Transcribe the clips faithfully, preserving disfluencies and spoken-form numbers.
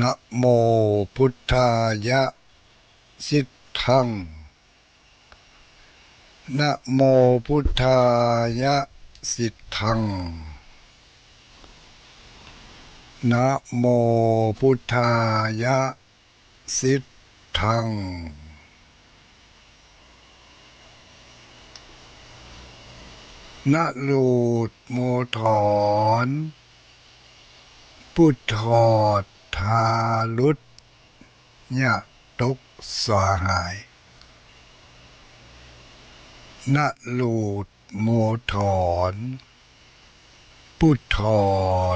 นะโมพุทธายะ สิทธัง นะโมพุทธายะ สิทธัง นะโมพุทธายะ สิทธัง นะลูดโมถอน ปุถอดทารุต ยะตกสาหาย นะลูดโมถอน ปุถอ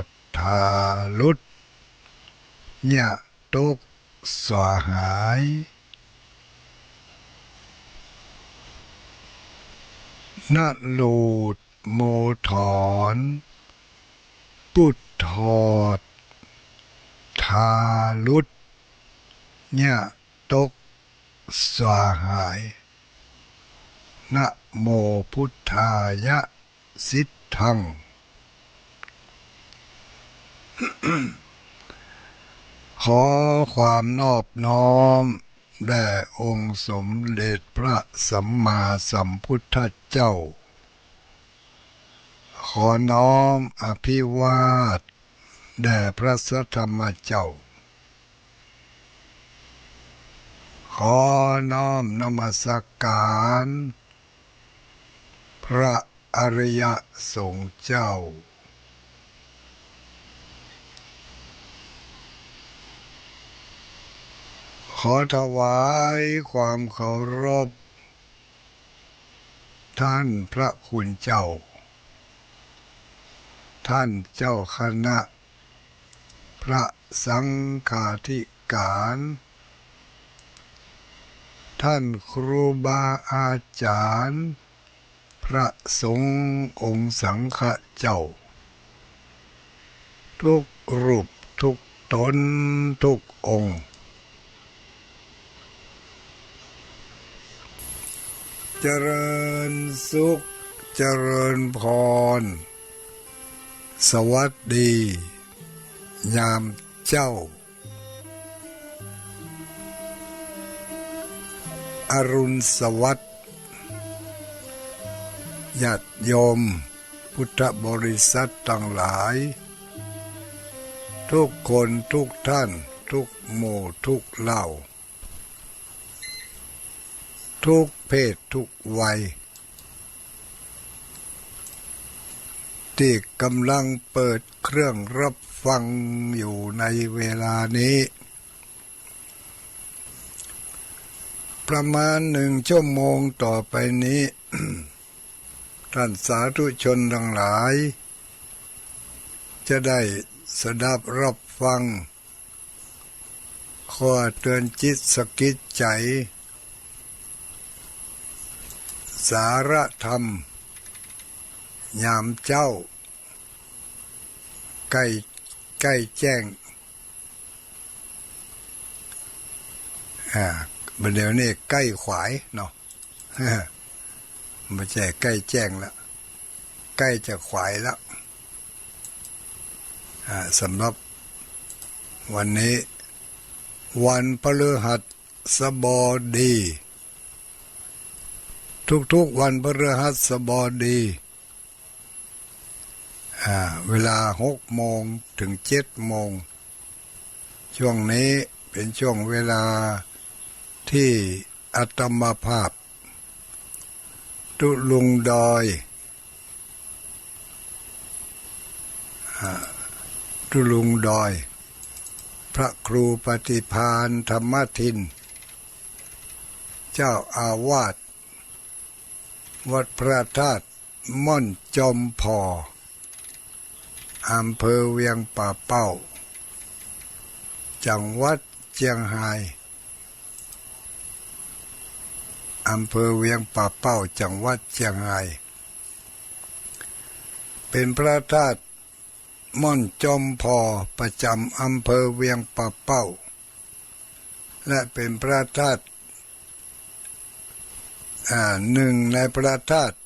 ดทารุต ยะตกสาหาย นะลูดโมถอน ปุถอดทารุต ยะตกสาหาย นะโมพุทธายะ สิทธัง ขอความนอบน้อมแด่องค์สมเด็จพระสัมมาสัมพุทธเจ้า ขอน้อมอภิวาทแด่พระสัทธรรมเจ้า ขอน้อมนมัสการพระอริยสงฆ์เจ้า ขอถวายความเคารพ ท่านพระคุณเจ้า ท่านเจ้าคณะ พระสังฆาธิการ ท่านครูบาอาจารย์ พระสงฆ์องค์สังฆะเจ้า ทุกรูปทุกตนทุกองค์ เจริญสุข เจริญพร สวัสดี ยามเจ๊า อรุณสวัสดิ์ ญาติโยมพุทธบริษัทตังหลาย ทุกคนทุกท่าน ทุกหมู่ทุกเหล่า ทุกเพศทุกวัย ตี้ก๋ำลังเปิดเครื่องรับฟังอยู่ในเวลานี้ ประมาณหนึ่งชั่วโมงต่อไปนี้ ท่านสาธุชนตังหลาย จะได้สดับรับฟัง ข้อเตื๋อนจิตสะกิดใจ๋ สาระธรรม ยามเจ๊า ใก้ ใก้แจ้ง อ่า บ่าเดี่ยวนี้ใก้ขวายเนาะ บ่ใจ้ใก้แจ้งละ ใก้จะขวายละ อ่า สำหรับวันนี้ วันพฤหัสบดี ทุกๆ วันพฤหัสบดี อ่า เวลาหกโมงเถิงเจ็ดโมง ช่วงนี้เป๋นช่วงเวลาตี้อาตมาภาพ ตุ๊ลุงดอย อ่า ตุ๊ลุงดอย พระครูปฏิภาณธรรมทิน เจ้าอาวาสวัดพระธาตุ ม่อนจอมผ่อ อำเภอเวียงป่าเป้า จังหวัดเจียงฮาย อำเภอเวียงป่าเป้า จังหวัดเจียงฮาย เป๋นพระธาตุม่อนจอมผ่อประจ๋ำอำเภอเวียงป่าเป้า และเป๋นพระธาตุ อ่า นึ่งในพระธาตุ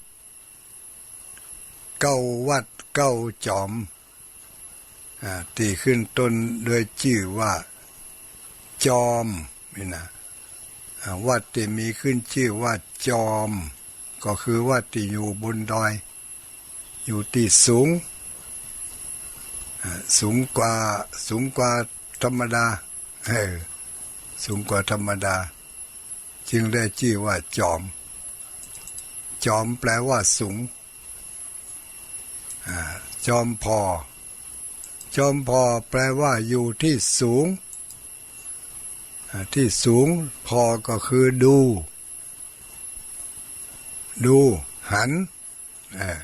เก้าวัดเก้าจอม อ่า ตี้ขึ้นต้นด้วยจื้อว่าจอม นี่นะ อ่า วัดตี้มีขึ้นจื้อว่าจอม ก็คือวัดตี้อยู่บนดอย อยู่ตี้สูง อ่า สูงกว่า สูงกว่าธรรมดา เออ สูงกว่าธรรมดา จึงได้จื้อว่าจอม จอมแปลว่าสูง อ่า จอมผ่อ จอมผ่อแปลว่าอยู่ตี้สูง อ่า ตี้สูง ผ่อก็คือดู ดู หัน เอ่อ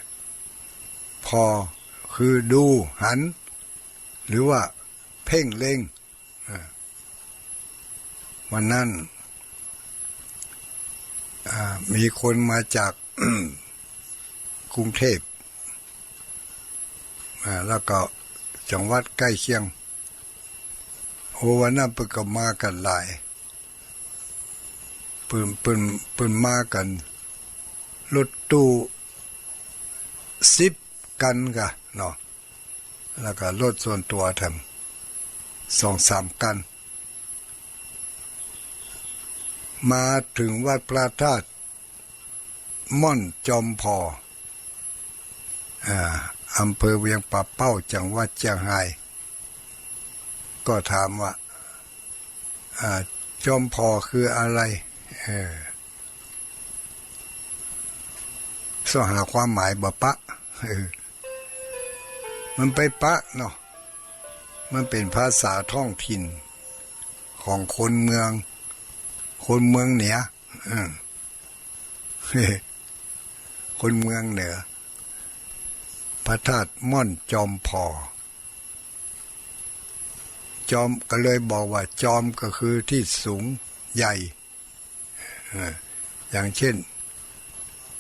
ผ่อคือดู หัน หรือว่าเพ่งเล็ง อ่า วันนั้น อ่า มีคนมาจาก กรุงเทพฯ อ่า แล้วก็จังหวัดใก้เคียง โอ้ วันนั้นเปิ้นก็มากั๋นหลาย เปิ้น เปิ้น เปิ้นมากั๋น รถตู้สิบกั๋นก่ะเนาะ แล้วก็รถส่วนตั๋วแถมสองสามกั๋น มาเถิงวัดพระธาตุม่อนจอมผ่อ อ่า อำเภอเวียงป่าเป้า จังหวัดเจียงฮาย ก็ถามว่า อ่า จอมผ่อคืออะไร เออ ซอกหาความหมายบ่ปะ เออ มันไปปะเนาะ มันเป๋นภาษาท้องถิ่นของคนเมือง คนเมืองเหนือ อืม คนเมืองเหนือ พระธาตุม่อนจอมผ่อ จอม ก็เลยบอกว่าจอมก็คือตี้สูงใหญ่ เอ่อ อย่างเช่น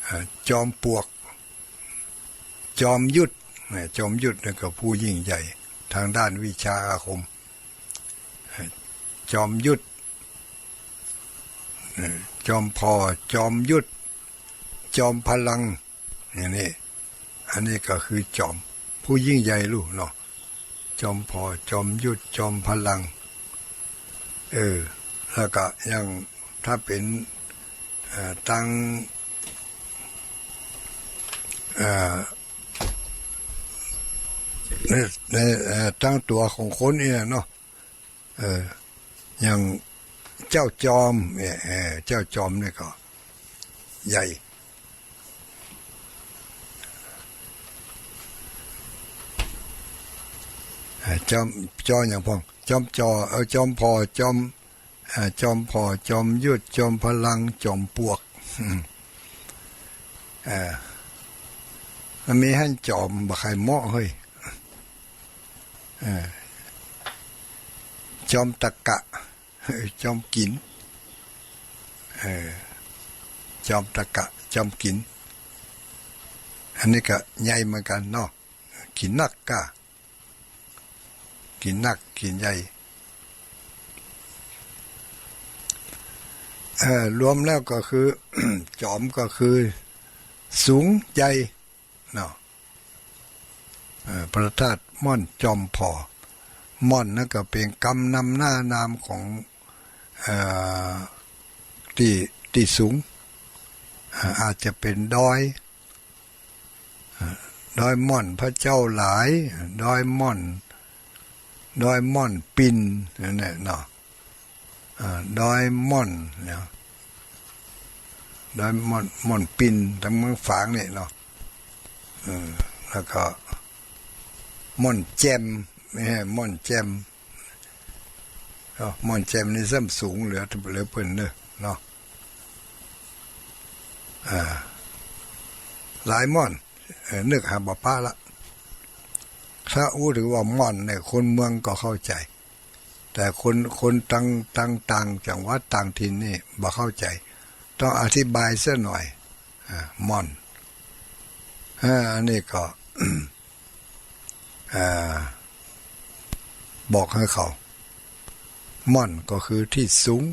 เอ่อ จอมปลวก จอมยุทธ นะ จอมยุทธนี่ก็ผู้ยิ่งใหญ่ทางด้านวิชาอาคม เอ่อ จอมยุทธ เอ่อ จอมผ่อ จอมยุทธ จอมพลัง อย่างนี้ อันนี้ก็คือจอม ผู้ยิ่งใหญ่ลูกเนาะ จอมผ่อ จอมยุทธ จอมพลัง เออ แล้วก็อย่างถ้าเป๋น เอ่อ ตัง เอ่อ ใน ใน เอ่อ ตังตั๋วของคนนี่แหละเนาะ เออ อย่างเจ้าจอมเนี่ย เออ เจ้าจอมนี่ก็ใหญ่ เอ่อ จอม จออย่างพ่อง จอมจ่อ เออ จอมผ่อ จอม เอ่อ จอมผ่อ จอมยุทธ จอมพลัง จอมปลวก เอ่อ มันมีหั้นจอมบ่ใค่เหมาะเฮ้ย เอ่อ จอมตะกะ จอมกิ๋น เอ่อ จอมตะกะ จอมกิ๋น อันนี้ก็ใหญ่เหมือนกั๋นเนาะ กิ๋นนักก้า กิ๋นนัก กิ๋นใหญ่ เอ่อ รวมแล้วก็คือ จอมก็คือสูงใหญ่เนาะ เอ่อ พระธาตุม่อนจอมผ่อ ม่อนนั้นก็เป๋นกำนำหน้านามของ เอ่อ ตี้ ตี้สูง อ่า อาจจะเป๋นดอย อ่า ดอยม่อนพระเจ้าหลาย ดอยม่อน ดอยม่อนปิ่น นั่นแหละเนาะ อ่า ดอยม่อนเนี่ย ดอยม่อน ม่อนปิ่น ตางเมืองฝางเนี่ยเนาะ เออ แล้วก็ม่อนแจ่ม ไม่ใช่ ม่อนแจ่ม เอ้า ม่อนแจ่มนี่ซ้ำสูงเหลือ เหลือเปิ้นเนาะ เนาะ อ่า หลายม่อน เอ่อ นึกหาบ่ปะละ ถ้าอู้เถิงว่าม่อนเนี่ย คนเมืองก็เข้าใจ๋ แต่คน คนต่าง ต่าง ต่างจังหวัดต่างถิ่นนี่บ่เข้าใจ๋ ต้องอธิบายสักหน่อย อ่า ม่อน อ่า อันนี้ก็ อ่า บอกหื้อเขา ม่อนก็คือตี้สูง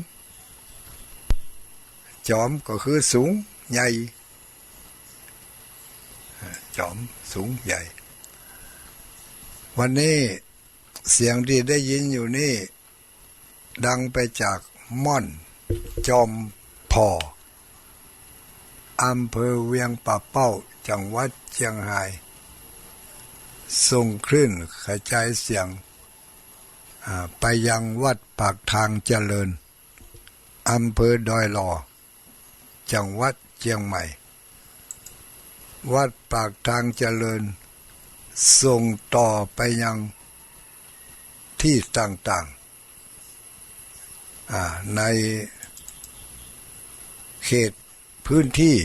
จอมก็คือสูงใหญ่ อ่า จอมสูงใหญ่ วันนี้เสียงตี้ได้ยินอยู่นี่ ดังไปจากม่อนจอมผ่อ อำเภอเวียงป่าเป้า จังหวัดเจียงฮาย ส่งคลื่นขจายเสียง อ่า ไปยังวัดปากทางเจริญ อำเภอดอยหล่อ จังหวัดเจียงใหม่ วัดปากทางเจริญ ส่งต่อไปยังตี้ต่างๆ อ่า ในเขตพื้นที่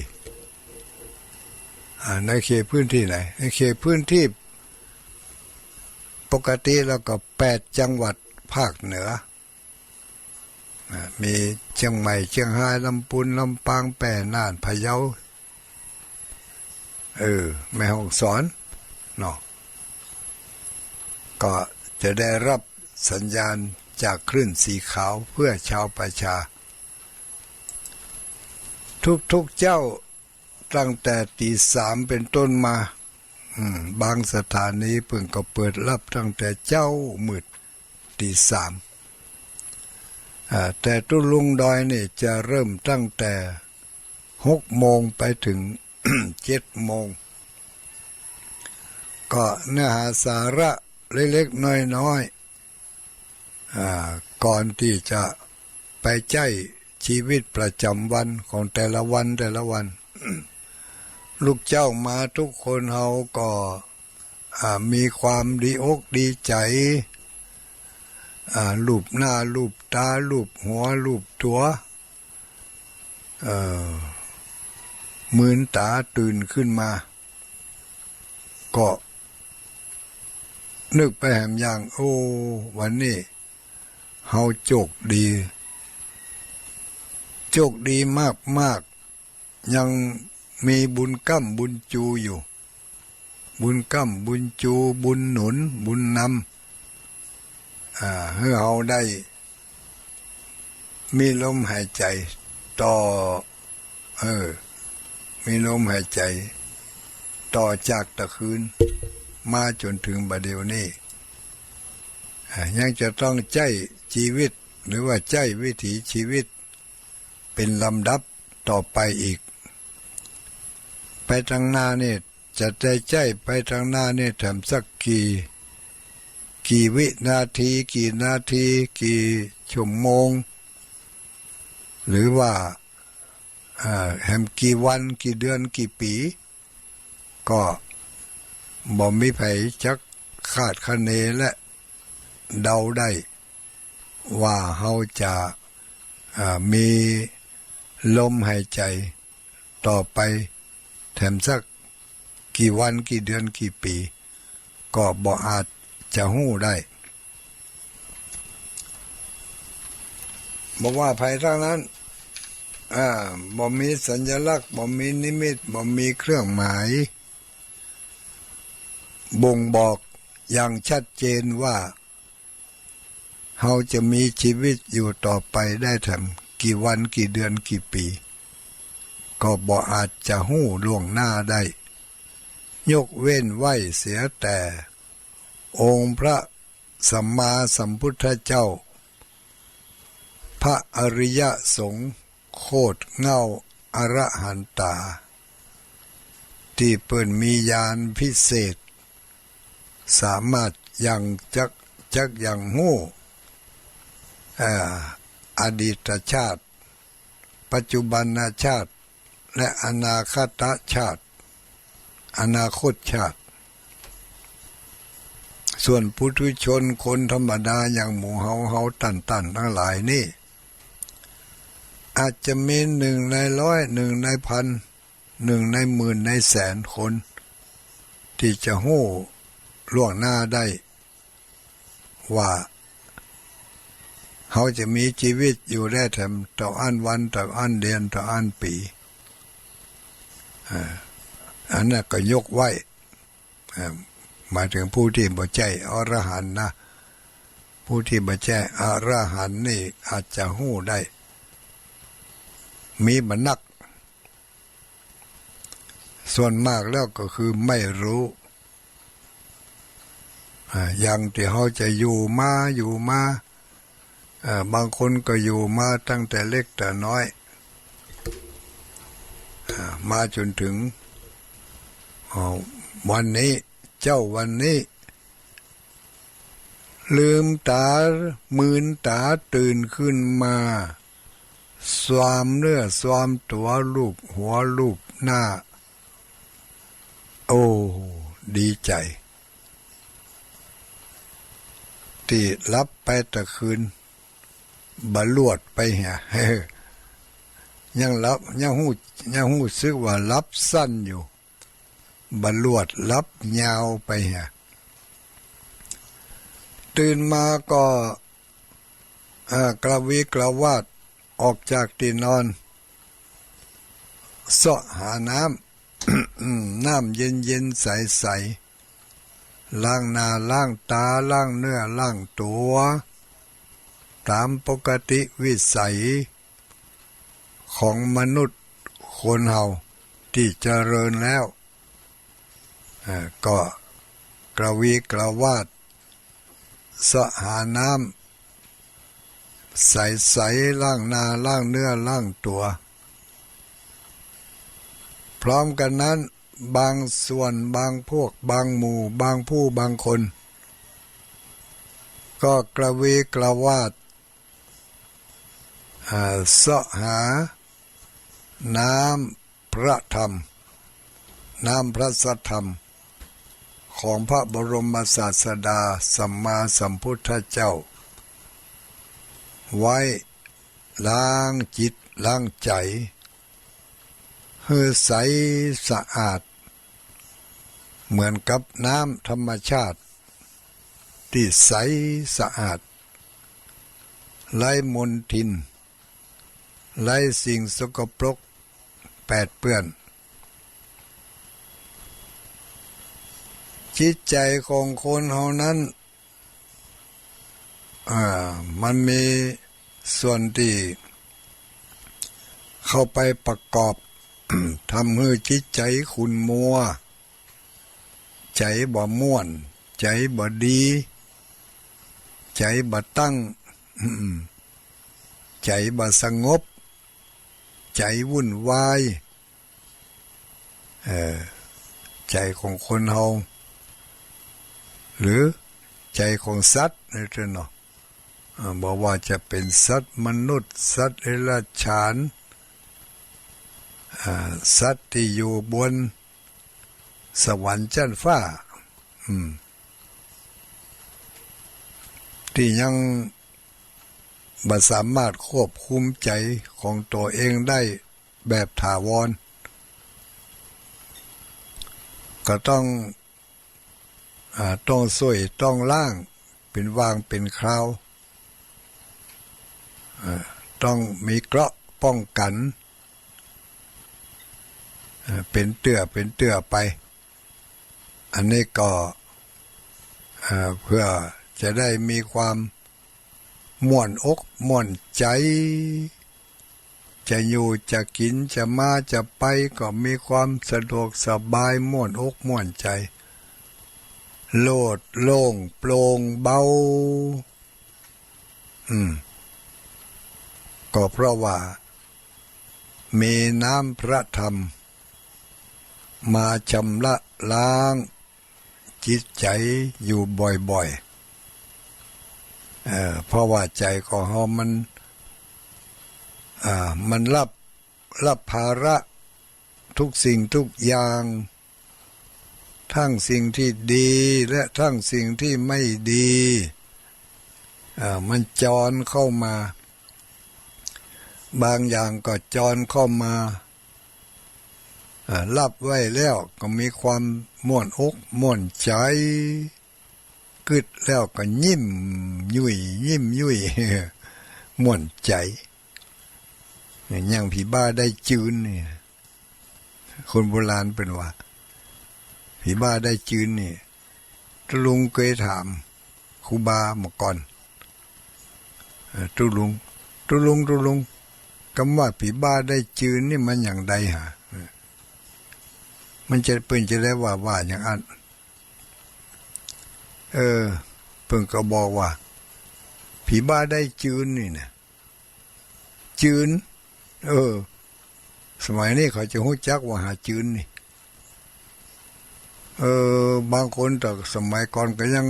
อ่า ในเขตพื้นที่ไหน ในเขตพื้นที่ปกติแล้วก็แปดจังหวัดภาคเหนือ อ่า มีเจียงใหม่ เจียงฮาย ลำปูน ลำปาง แป้ น่าน พะเยา เออ แม่ฮ่องสอน เนาะ ก็จะได้รับสัญญาณจากคลื่นสีขาวเพื่อชาวประชา ทุกๆ เจ๊า ตั้งแต่ตีสามเป็นต้นมา อืม บางสถานีเปิ้นก็เปิดฮับตั้งแต่เจ๊ามืด ตีสาม อ่า แต่ตุ๊ลุงดอยนี่จะเริ่มตั้งแต่หกโมงไปเถิง เจ็ดโมง ก็เนื้อหาสาระเล็กๆ น้อยๆ อ่า ก่อนตี้จะไปใจ๊ชีวิตประจำวันของแต่ละวันแต่ละวัน ลูกเจ้ามาทุกคนเฮาก็ อ่า มีความดีอกดีใจ๋ อ่า ลูบหน้าลูบต๋า ลูบหัวลูบตั๋ว เอ่อ มืนต๋าตื่นขึ้นมา ก็นึกไปแหมอย่าง โอ้ วันนี้เฮาโจคดี โจคดีมากๆ ยังมีบุญก้ำบุญจูอยู่ บุญก้ำบุญจู บุญหนุน บุญนำ อ่า หื้อเฮาได้มีลมหายใจ๋ต่อ เออ มีลมหายใจ๋ต่อจากตะคืนมาจ๋นเถิงบ่าเดี่ยวนี้ อ่า ยังจะต้องใจ๊จีวิต หรือว่าใจ๊วิถีชีวิต เป๋นลำดับต่อไปอีก ไปตางหน้านี่ จะได้ใจ๊ไปตางหน้านี่แถมสักกี่ กี่วินาที กี่นาที กี่ชั่วโมง หรือว่า อ่า แหมกี่วัน กี่เดือน กี่ปี๋ ก็บ่มีใผจักคาดคะเนและเดาได้ ว่าเฮาจะ อ่า มีลมหายใจ๋ต่อไปแถมสักกี่วัน กี่เดือน กี่ปี๋ ก็บ่อาจจะฮู้ได้ บ่ว่าใผตังนั้น อ่า บ่มีสัญลักษณ์ บ่มีนิมิต บ่มีเครื่องหมาย บ่งบอกอย่างชัดเจนว่า เฮาจะมีชีวิตอยู่ต่อไปได้แถมกี่วัน กี่เดือน กี่ปี๋ ก็บ่อาจจะฮู้ล่วงหน้าได้ ยกเว้นไว้เสียแต่ องค์พระสัมมาสัมพุทธเจ้า พระอริยสงฆ์โคตรเหง้าอรหันตา ตี้เปิ้นมีญาณพิเศษ สามารถยังจัก จักยังฮู้ อ่า อดีตชาติ ปัจจุบันชาติ และอนาคตชาติ อนาคตชาติ ส่วนปุถุชนคนธรรมดาอย่างหมู่เฮา เฮาต้านๆ ตังหลายนี่ อาจจะมีหนึ่งในร้อย หนึ่งในพัน หนึ่งในหมื่นในแสนคน ตี้จะฮู้ล่วงหน้าได้ ว่าเฮาจะมีจีวิตอยู่ได้แถมเต้าอั้นวัน เต้าอั้นเดือน เต้าอั้นปี๋ อ่า อันนั้นก็ยกไว้ อ่า หมายถึงผู้ตี้บ่ใจ้อรหันต์นะ ผู้ตี้บ่ใจ้อรหันต์นี่อาจจะฮู้ได้ มีบ่นัก ส่วนมากแล้วก็คือไม่รู้ อ่า อย่างตี้เฮาจะอยู่มา อยู่มา อ่า บางคนก็อยู่มาตั้งแต่เล็กแต่น้อย อ่า มาจ๋นถึง อ่า วันนี้ เจ๊าวันนี้ ลืมต๋า มืนต๋าตื่นขึ้นมา ซวามเนื้อซวามตั๋ว ลูบหัวลูบหน้า โอ้ ดีใจ๋ ตี้หลับไปตะคืน บ่หลวดไปเหีย ยังหลับ ยังฮู้ ยังฮู้สึกว่าหลับสั้นอยู่ บ่หลวดหลับยาวไปเหีย ตื่นมาก็ เอ่อ กระวีกระวาดออกจากตี้นอน เซาะหาน้ำ น้ำเย็นๆ ใสๆ ล้างหน้าล้างต๋า ล้างเนื้อล้างตั๋ว ต๋ามปกติวิสัยของมนุษย์คนเฮาตี้เจริญแล้ว เอ่อ ก็กระวีกระวาด เซาะหาน้ำใสๆ ล้างหน้าล้างเนื้อล้างตั๋ว พร้อมกั๋นนั้น บางส่วน บางพวก บางหมู่ บางผู้ บางคน ก็กระวีกระวาด อ่า เซาะหาน้ำพระธรรม น้ำพระสัทธรรม ของพระบรมศาสดาสัมมาสัมพุทธเจ้า ไว้ล้างจิตล้างใจ๋ หื้อใสสะอาด เหมือนกับน้ำธรรมชาติตี้ใสสะอาด ไร้มลทิน ไร้สิ่งสกปรกแปดเปื้อน จิตใจ๋ของคนเฮานั้น อ่า มันมีส่วนตี้เข้าไปประกอบ ทำหื้อจิตใจ๋ขุ่นมัว ใจ๋บ่ม่วน ใจ๋บ่ดี ใจ๋บ่ตั้ง ใจ๋บ่สงบ ใจ๋วุ่นวาย เอ่อ ใจ๋ของคนเฮา หรือใจ๋ของสัตว์นี่เถาะเนาะ เอ่อ บ่ว่าจะเป๋นสัตว์มนุษย์ สัตว์เดรัจฉาน อ่า สัตว์ตี้อยู่บนสวรรค์จั๊นฟ้า อืม ตี้ยังบ่สามารถควบคุมใจ๋ของตั๋วเองได้แบบถาวร ก็ต้อง อ่า ต้องซ่วยต้องล้างเป๋นวางเป๋นคราว อ่า ต้องมีเกราะป้องกั๋น อ่า เป๋นเตื้อเป๋นเตื้อไป อันนี้ก็ อ่า เพื่อจะได้มีความม่วนอกม่วนใจ๋ จะอยู่จะกิ๋นจะมาจะไปก็มีความสะดวกสบายม่วนอกม่วนใจ๋ โลดโล่งโปร่งเบา อืม ก็เพราะว่ามีน้ำพระธรรมมาชำระล้าง จิตใจ๋อยู่บ่อยๆ เอ่อ เพราะว่าใจ๋ของเฮามัน อ่า มันรับ รับภาระทุกสิ่งทุกอย่าง ทั้งสิ่งตี้ดีและทั้งสิ่งตี้ไม่ดี อ่า มันจอนเข้ามา บางอย่างก็จอนเข้ามา เอ่อ ฮับไว้แล้วก็มีความม่วนอกม่วนใจ๋ กึ๊ดแล้วก็ยิ้มยุ้ย ยิ้มยุ้ย ม่วนใจ๋ อย่างผีบ้าได้จืนนี่ คนโบราณเปิ้นว่า ผีบ้าได้จืนนี่ ตุ๊ลุงเกยถามครูบาเมื่อก่อน เอ่อ ตุ๊ลุง ตุ๊ลุง ตุ๊ลุง กำว่าผีบ้าได้จืนนี่มันอย่างใดหา เออ มันจะ เปิ้นจะได้ว่า ว่าอย่างอั้น เออ เปิ้นก็บอกว่า ผีบ้าได้จืนนี่นะ จืน เออ สมัยนี้เขาจะฮู้จักว่าหาจืนนี่ เออ บางคนแต่สมัยก่อนก็ยัง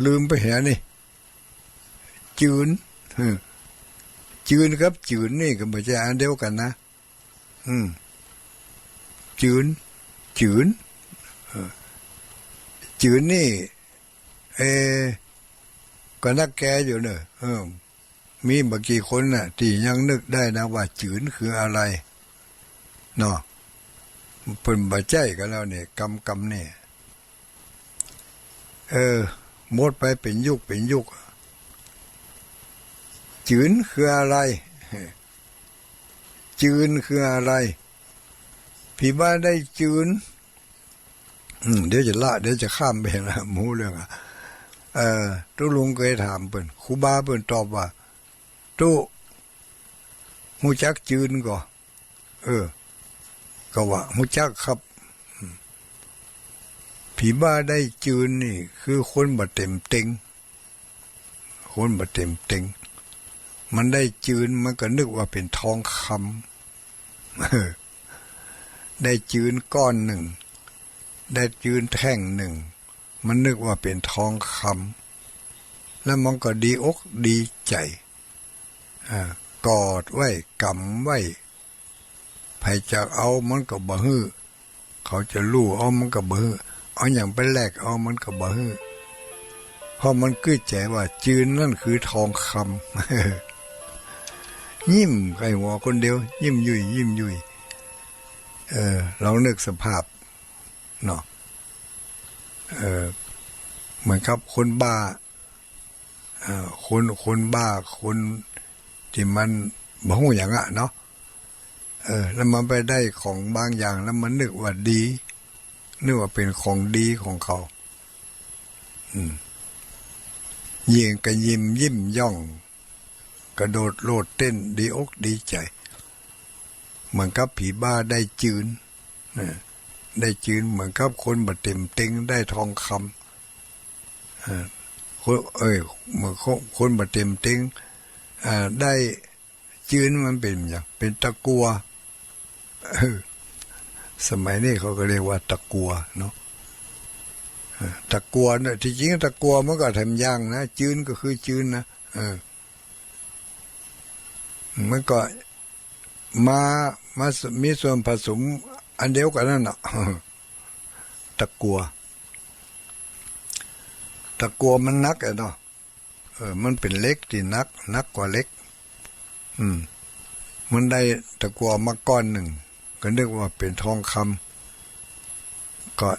ลืมไปเหียนี่ จืน เออ จืนกับจื๋นนี่ก็บ่ใจ้อันเดียวกั๋นนะ อืม จืน จื๋น เออ จื๋นนี่ เอ ก็นักแกอยู่เนอะ เออ มีบ่กี่คนน่ะ ตี้ยังนึกได้นะว่าจื๋นคืออะไร เนาะ เปิ้นบ่ใจ้กั๋นแล้วเนี่ย กำ กำเนี่ย เออ หมดไปเป๋นยุค เป๋นยุค จื๋นคืออะไร จืนคืออะไร ผีบ้าได้จืน อืม เดี๋ยวจะละ เดี๋ยวจะข้ามไปละ บ่ฮู้เรื่องอะ เอ่อ ตุ๊ลุงเกยถามเปิ้น ครูบาเปิ้นตอบว่า ตุ๊ ฮู้จักจืนก่อ เออ ก็ว่า ฮู้จักครับ อืม ผีบ้าได้จืนนี่คือคนบ่เต็มเต็ง คนบ่เต็มเต็ง มันได้จืนมันก็นึกว่าเป๋นทองคำ ได้จืนก้อนนึ่ง ได้จืนแท่งนึ่ง มันนึกว่าเป๋นทองคำ แล้วมันก็ดีอกดีใจ๋ อ่า กอดไว้ กำไว้ ใผจะเอามันก็บ่หื้อ เขาจะลู่เอามันก็บ่หื้อ เอาหยังไปแลกเอามันก็บ่หื้อ เพราะมันกึ๊ดใจ๋ว่าจืนนั่นคือทองคำ ยิ้มใค่หัวคนเดียว ยิ้มยุ้ย ยิ้มยุ้ย เออ ลองนึกสภาพเนาะ เออ เหมือนกับคนบ้า เอ่อ คน คนบ้า คนตี้มันบ่ฮู้หยังอะเนาะ เออ แล้วมันไปได้ของบางอย่าง แล้วมันนึกว่าดี นึกว่าเป๋นของดีของเขา อืม ยิ่งก็ยิ้ม ยิ้มย่อง กระโดดโลดเต้น ดีอกดีใจ๋ เหมือนกับผีบ้าได้จืน นะ ได้จืนเหมือนกับคนบ่เต็มเต็งได้ทองคำ เอ่อ คน เอ้ย เหมือนคน คนบ่เต็มเต็ง อ่า ได้จืนมันเป๋นหยัง เป๋นตะกัว เออ สมัยนี้เขาก็เรียกว่าตะกัวเนาะ เออ ตะกัวเนี่ย ตี้จริงตะกัวมันก็แถมอย่างนะ จืนก็คือจืนนะ เออ มันก็มา มามีส่วนผสมอันเดียวกั๋นนั่นน่ะ ตะกัว ตะกัวมันหนักอะเนาะ เออ มันเป๋นเหล็กตี้หนัก หนักกว่าเหล็ก อืม มันได้ตะกัวมาก้อนนึ่ง ก็นึกว่าเป๋นทองคำ ก็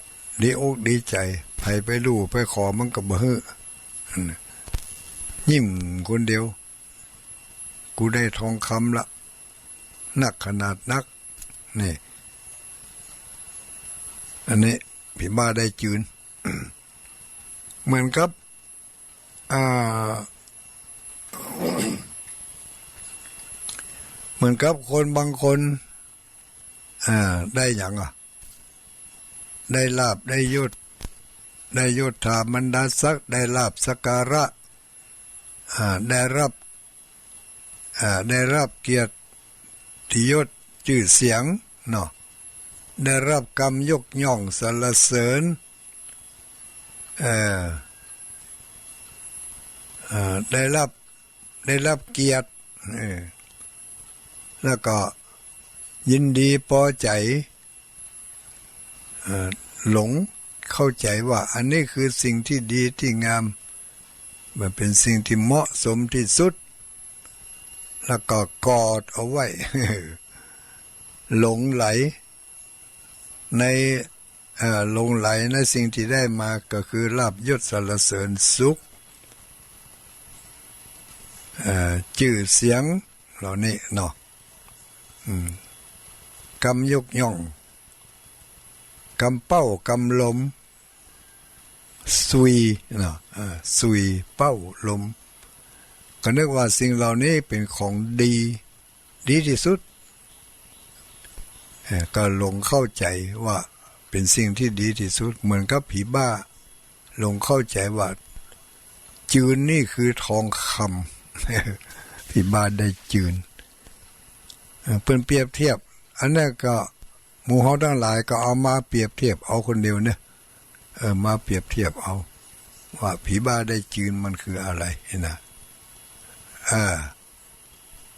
ดีอกดีใจ๋ ใผไปลู่ไปขอมันก็บ่หื้อ อืม ยิ้มคนเดียว กูได้ทองคำละ นักขนาดนัก นี่ อันนี้ผีบ้าได้จืน เหมือนกับ อ่า เหมือนกับคนบางคน อ่า ได้หยังอะ ได้ลาภ ได้ยศ ได้ยศถาบรรดาศักดิ์ ได้ลาภสักการะ อ่า ได้รับ อ่า ได้รับเกียรติยศจื้อเสียงเนาะ ได้รับกำยกย่องสรรเสริญ เอ่อ เอ่อ ได้รับ ได้รับเกียรติ เออ แล้วก็ยินดีปอใจ๋ เอ่อ หลงเข้าใจ๋ว่าอันนี้คือสิ่งตี้ดีตี้งาม มันเป๋นสิ่งตี้เหมาะสมตี้สุด แล้วก็กอดเอาไว้ หลงใหล ใน เอ่อ หลงใหลในสิ่งตี้ได้มาก็คือลาภยศสรรเสริญสุข เอ่อ จื้อเสียงเหล่านี้เนาะ อืม กำยกย่อง กำเป้ากำลม สุยเนาะ เอ่อ สุยเป้าลม ก็นึกว่าสิ่งเหล่านี้เป๋นของดี ดีตี้สุด เอ่อ ก็หลงเข้าใจ๋ว่าเป๋นสิ่งตี้ดีตี้สุด เหมือนกับผีบ้า หลงเข้าใจ๋ว่าจืนนี่คือทองคำ ผีบ้าได้จืน เอ่อ เปิ้นเปรียบเทียบ อันนั้นก็หมู่เฮาตังหลายก็เอามาเปรียบเทียบเอาคนเดียวเนี่ย เออ มาเปรียบเทียบเอา ว่าผีบ้าได้จืนมันคืออะไรนี่นะ เออ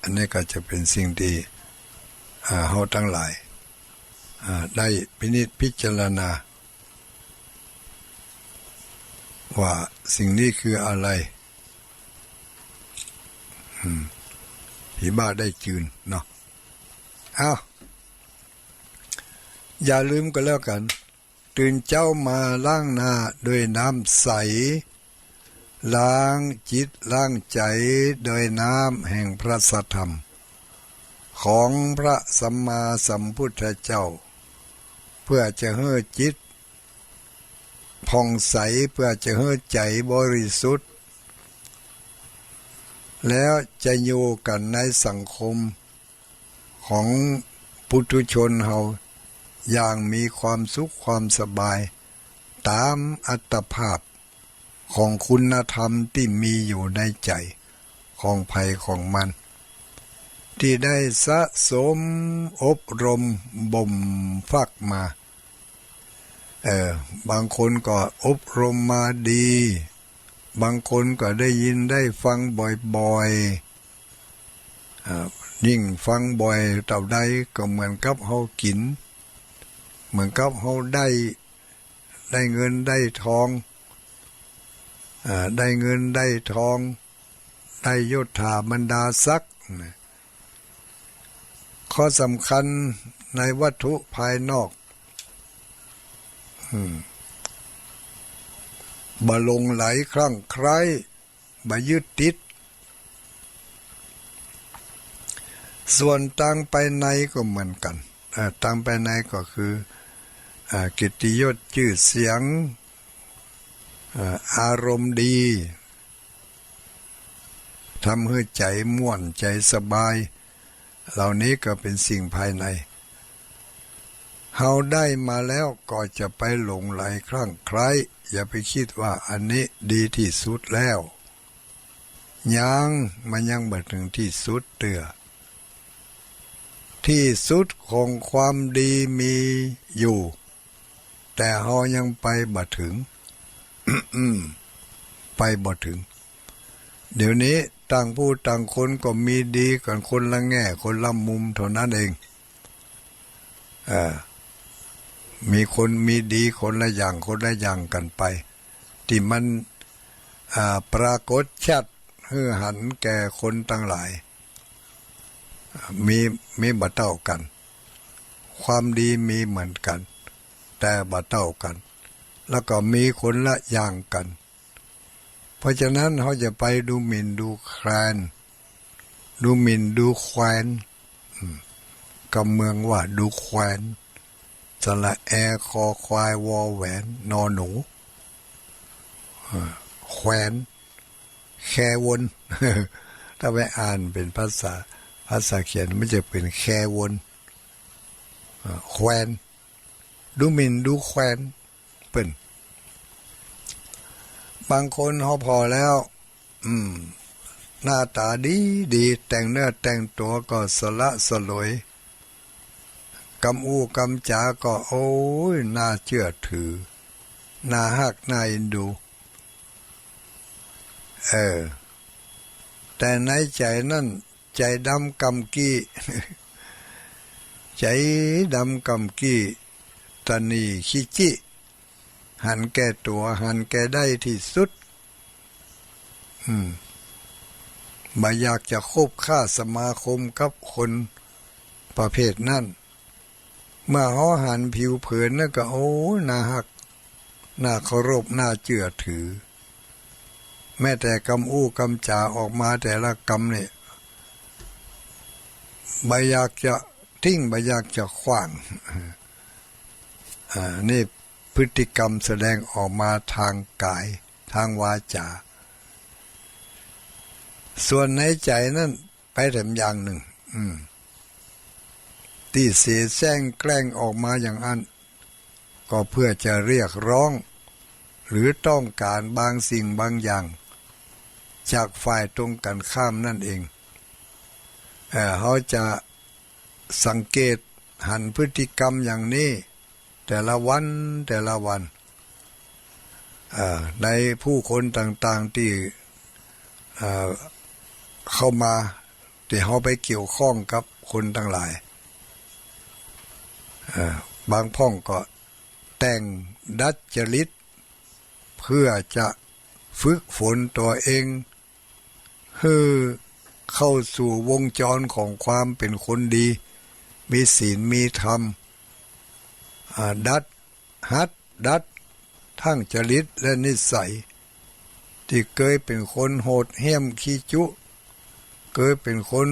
อันนี้ก็จะเป๋นสิ่งตี้ อ่า เฮาตังหลาย อ่า ได้พินิจพิจารณา ว่าสิ่งนี้คืออะไร อืม ผีบ้าได้จืนเนาะ เอ้า อย่าลืมก็แล้วกั๋น ตื่นเจ๊ามาล้างหน้าด้วยน้ำใส ล้างจิตล้างใจ๋ด้วยน้ำแห่งพระสัทธรรม ของพระสัมมาสัมพุทธเจ้า เปื้อจะหื้อจิตผ่องใส เปื้อจะหื้อใจ๋บริสุทธิ์ แล้วจะอยู่กั๋นในสังคม ของปุถุชนเฮาอย่างมีความสุขความสบาย ต๋ามอัตภาพของคุณธรรมตี้มีอยู่ในใจ๋ของใผของมัน ตี้ได้สะสมอบรมบ่มฟักมา เอ่อ บางคนก็อบรมมาดี บางคนก็ได้ยินได้ฟังบ่อยๆ อ่า ยิ่งฟังบ่อยเต้าใดก็เหมือนกับเฮากิ๋น เหมือนกับเฮาได้ ได้เงินได้ทอง อ่า ได้เงินได้ทอง ได้ยศถาบรรดาศักดิ์นะ ข้อสำคัญในวัตถุภายนอก อืม บ่หลงใหลคลั่งไคล้ บ่ยึดติด ส่วนตางภายในก็เหมือนกั๋น เอ่อ ตางภายในก็คือ เอ่อ เกียรติยศจื้อเสียง เอ่อ อารมณ์ดี ทำหื้อใจ๋ม่วนใจ๋สบาย เหล่านี้ก็เป๋นสิ่งภายใน เฮาได้มาแล้วก็จะไปหลงใหลคลั่งไคล้ อย่าไปกึ๊ดว่าอันนี้ดีตี้สุดแล้ว ยัง มันยังบ่เถิงตี้สุดเตื้อ ตี้สุดของความดีมีอยู่ แต่เฮายังไปบ่เถิง ไปบ่เถิง เดี๋ยวนี้ต่างผู้ต่างคนก็มีดีกั๋นคนละแง่คนละมุมเท่านั้นเอง เออ มีคนมีดีคนละอย่างคนละอย่างกั๋นไป ตี้มัน อ่า ปรากฏชัดหื้อหันแก่คนตังหลาย มี มีบ่เต้ากั๋น ความดีมีเหมือนกั๋น แต่บ่เต้ากั๋น แล้วก็มีคนละอย่างกั๋น เพราะฉะนั้นเฮาจะไปดูหมิ่นดูแคลน ดูหมิ่นดูแควน อืม กำเมืองว่าดูแควน สระแอ คอควาย วอแหวน นอหนู เอ่อ แควน แควน ถ้าไปอ่านเป๋นภาษา ภาษาเขียนมันจะเป๋นแควน เอ่อ แควน ดูหมิ่นดูแควน เปิ้น บางคนเฮาผ่อแล้ว อืม หน้าต๋าดีดี แต่งเนื้อแต่งตั๋วก็สละสลวย กำอู้กำจ๋าก็ โอ้ย น่าเจื้อถือ น่าฮัก น่าเอ็นดู เออ แต่ในใจ๋นั้น ใจ๋ดำก้ำกี้ ใจ๋ดำก้ำกี้ ตะหนี่ขี้จี้ หันแก่ตั๋ว หันแก่ได้ตี้สุด อืม บ่อยากจะคบค้าสมาคมกับคนประเภทนั้น เมื่อเฮาหันผิวเผินแล้วก็ โอ้ น่าฮัก น่าเคารพ น่าเจื้อถือ แม้แต่กำอู้กำจ๋าออกมาแต่ละกำเนี่ย บ่อยากจะทิ้ง บ่อยากจะขว้าง อ่า นี่พฤติกรรมแสดงออกมาทางกาย ทางวาจา ส่วนในใจ๋นั้นไปแถมอย่างนึ่ง อืม ตี้เสแสร้งแกล้งออกมาอย่างอั้น ก็เพื่อจะเรียกร้อง หรือต้องการบางสิ่งบางอย่าง จากฝ่ายตรงกันข้ามนั่นเอง เอ่อ เฮาจะสังเกตหันพฤติกรรมอย่างนี้ แต่ละวัน แต่ละวัน เอ่อ ในผู้คนต่างๆ ตี้ เอ่อ เข้ามา ตี้เฮาไปเกี่ยวข้องกับคนตังหลาย เอ่อ บางพ่องก็แต่งดัดจริต เพื่อจะฝึกฝนตั๋วเอง หื้อเข้าสู่วงจรของความเป๋นคนดี มีศีล มีธรรม อ่า ดัด หัดดัด ทั้งจริตและนิสัย ตี้เกยเป๋นคนโหดเหี้ยมขี้จุ เกยเป๋นคน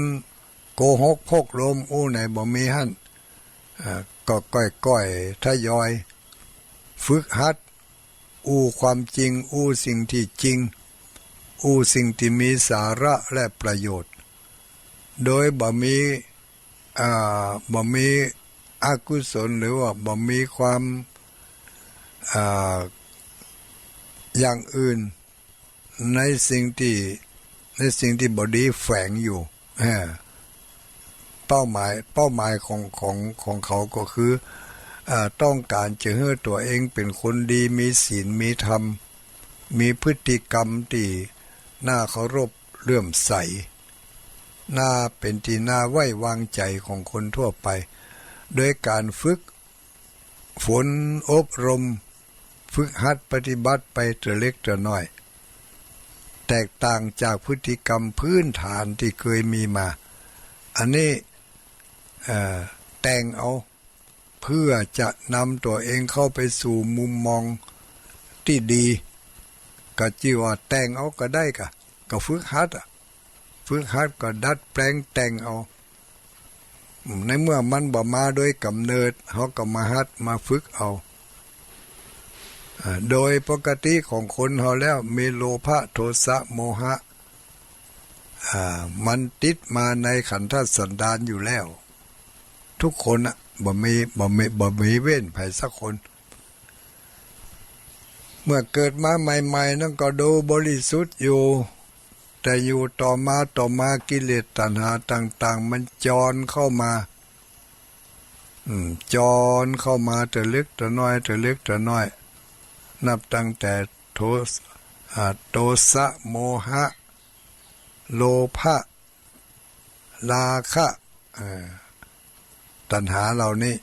โกหกพกลม อู้ไหนบ่มีหั้น อ่า ก็ก้อยๆ ทยอย ฝึกหัด อู้ความจริง อู้สิ่งตี้จริง อู้สิ่งตี้มีสาระและประโยชน์ โดยบ่มี อ่า บ่มีอกุศล หรือว่าบ่มีความ อ่า อย่างอื่น ในสิ่งตี้ ในสิ่งตี้บ่ดีแฝงอยู่ เออ เป้าหมาย เป้าหมายของ ของ ของเขาก็คือ อ่า ต้องการจะหื้อตั๋วเองเป๋นคนดี มีศีล มีธรรม มีพฤติกรรมตี้น่าเคารพเลื่อมใส น่าเป๋นตี้น่าไว้วางใจ๋ของคนทั่วไป โดยการฝึกฝนอบรม ฝึกหัดปฏิบัติไปเตื้อเล็กเตื้อน้อย แตกต่างจากพฤติกรรมพื้นฐานตี้เกยมีมา อันนี้ เอ่อ แต่งเอา เพื่อจะนำตั๋วเองเข้าไปสู่มุมมองตี้ดี ก็จื้อว่าแต่งเอาก็ได้ ก็ ก็ฝึกหัดอะ ฝึกหัดก็ดัดแปลงแต่งเอา ในเมื่อมันบ่มาโดยกำเนิด เฮาก็มาหัดมาฝึกเอา อ่า โดยปกติของคนเฮาแล้วมีโลภะ โทสะ โมหะ อ่า มันติดมาในขันธสันดานอยู่แล้ว ทุกคนน่ะ บ่มี บ่มี บ่มีเว้นใผสักคน เมื่อเกิดมาใหม่ๆ นั้นก็ดูบริสุทธิ์อยู่ แต่อยู่ต่อมา ต่อมากิเลสตัณหาต่างๆ มันจรเข้ามา อืม จรเข้ามาเตื้อเล็กเตื้อน้อย เตื้อเล็กเตื้อน้อย นับตั้งแต่โทส- อ่า โทสะ โมหะ โลภะ ราคะ เอ่อ ตัณหาเหล่านี้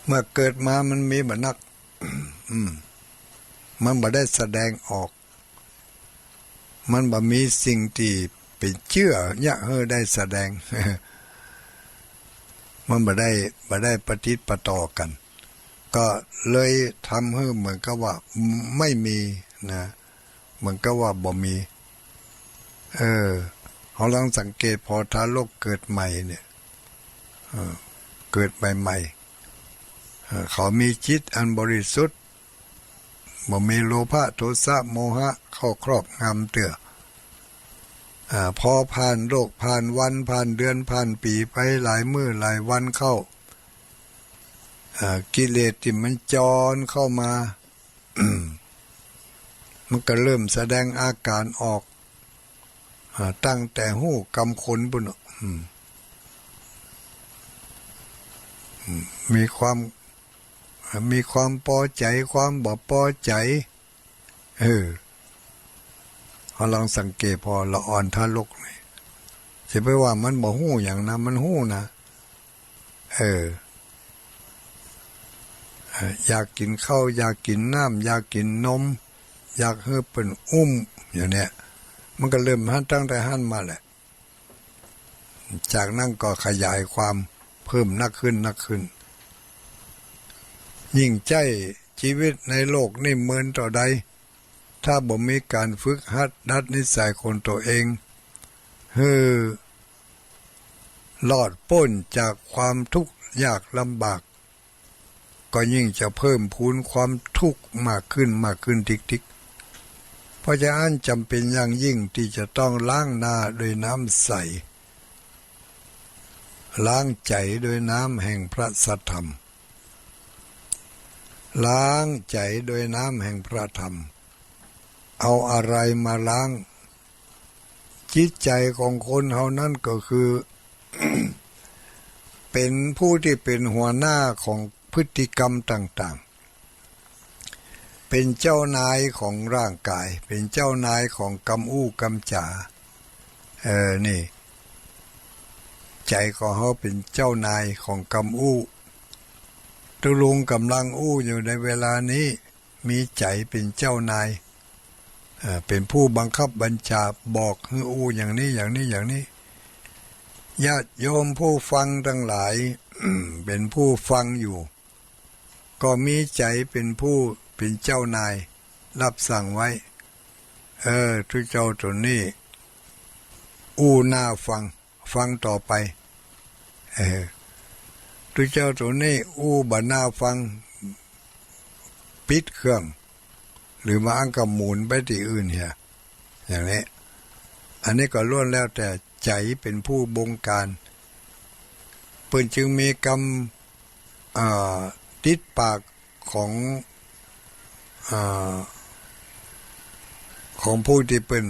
เมื่อเกิดมามันมีบ่นัก อืม มันบ่ได้แสดงออก มันบ่มีสิ่งตี้เป๋นเจื้อเยียะหื้อได้แสดง มันบ่ได้ บ่ได้ประติดประต่อกั๋น ก็เลยทำหื้อเหมือนกับว่าไม่มีนะ เหมือนกับว่าบ่มี เออ เฮาลองสังเกต พอทารกเกิดใหม่เนี่ย เออ เกิดใหม่ๆ เออ เขามีจิตอันบริสุทธิ์ บ่มีโลภะ โทสะ โมหะ เข้าครอบงำเตื้อ อ่า พอผ่านโลก ผ่านวัน ผ่านเดือน ผ่านปี๋ไปหลายมื้อหลายวันเข้า อ่า กิเลสตี้มันจรเข้ามา มันก็เริ่มแสดงอาก๋านออก อ่า ตั้งแต่ฮู้กำขนปู้นน่ะ อืม อืม มีความ มีความปอใจ๋ ความบ่ปอใจ๋ เออ เฮาลองสังเกต พอละอ่อนทารกนี่ จะไปว่ามันบ่ฮู้หยังนะ มันฮู้นะ เออ เอ่อ อยากกิ๋นข้าว อยากกิ๋นน้ำ อยากกิ๋นนม อยากหื้อเปิ้นอุ้ม อย่างเนี้ย มันก็เริ่มหั้น ตั้งแต่หั้นมาแหละ จากนั้นก็ขยายความ เพิ่มนักขึ้น นักขึ้น ยิ่งใจ๊จีวิตในโลกนี้เมินเต้าใด ถ้าบ่มีก๋านฝึกหัดดัดนิสัยของตั๋วเอง หื้อรอดป๊นจากความทุกข์ยากลำบาก ก็ยิ่งจะเพิ่มพูนความทุกข์มากขึ้น มากขึ้นติ๊กๆ เพราะฉะนั้นจ๋ำเป๋นอย่างยิ่งตี้จะต้องล้างหน้าด้วยน้ำใส ล้างใจ๋ด้วยน้ำแห่งพระสัทธรรม ล้างใจ๋ด้วยน้ำแห่งพระธรรม เอาอะไรมาล้าง จิตใจ๋ของคนเฮานั้นก็คือ เป๋นผู้ตี้เป๋นหัวหน้าของพฤติกรรมต่างๆ เป๋นเจ้านายของร่างก๋าย เป๋นเจ้านายของกำอู้กำจ๋า เออ นี่ ใจ๋ของเฮาเป๋นเจ้านายของกำอู้ ตุ๊ลุงก่ำลังอู้อยู่ในเวลานี้ มีใจ๋เป๋นเจ้านาย เอ่อ เป๋นผู้บังคับบัญชา บอกหื้ออู้อย่างนี้ อย่างนี้ อย่างนี้ ญาติโยมผู้ฟังตังหลาย เป๋นผู้ฟังอยู่ ก็มีใจ๋เป๋นผู้เป๋นเจ้านาย รับสั่งไว้ เออ ตุ๊เจ้าตั๋วนี้ อู้หน้าฟัง ฟังต่อไป เออ ตุ๊เจ้าตั๋วนี้อู้บ่หน้าฟัง ปิดเครื่อง หรือบ่าอั้นก็หมุนไปตี้อื่นเหีย อย่างนี้ อันนี้ก็ล้วนแล้วแต่ใจ๋เป๋นผู้บงการ เปิ้นจึงมีกำ อ่า ติดปากของ อ่า ของผู้ตี้เปิ้น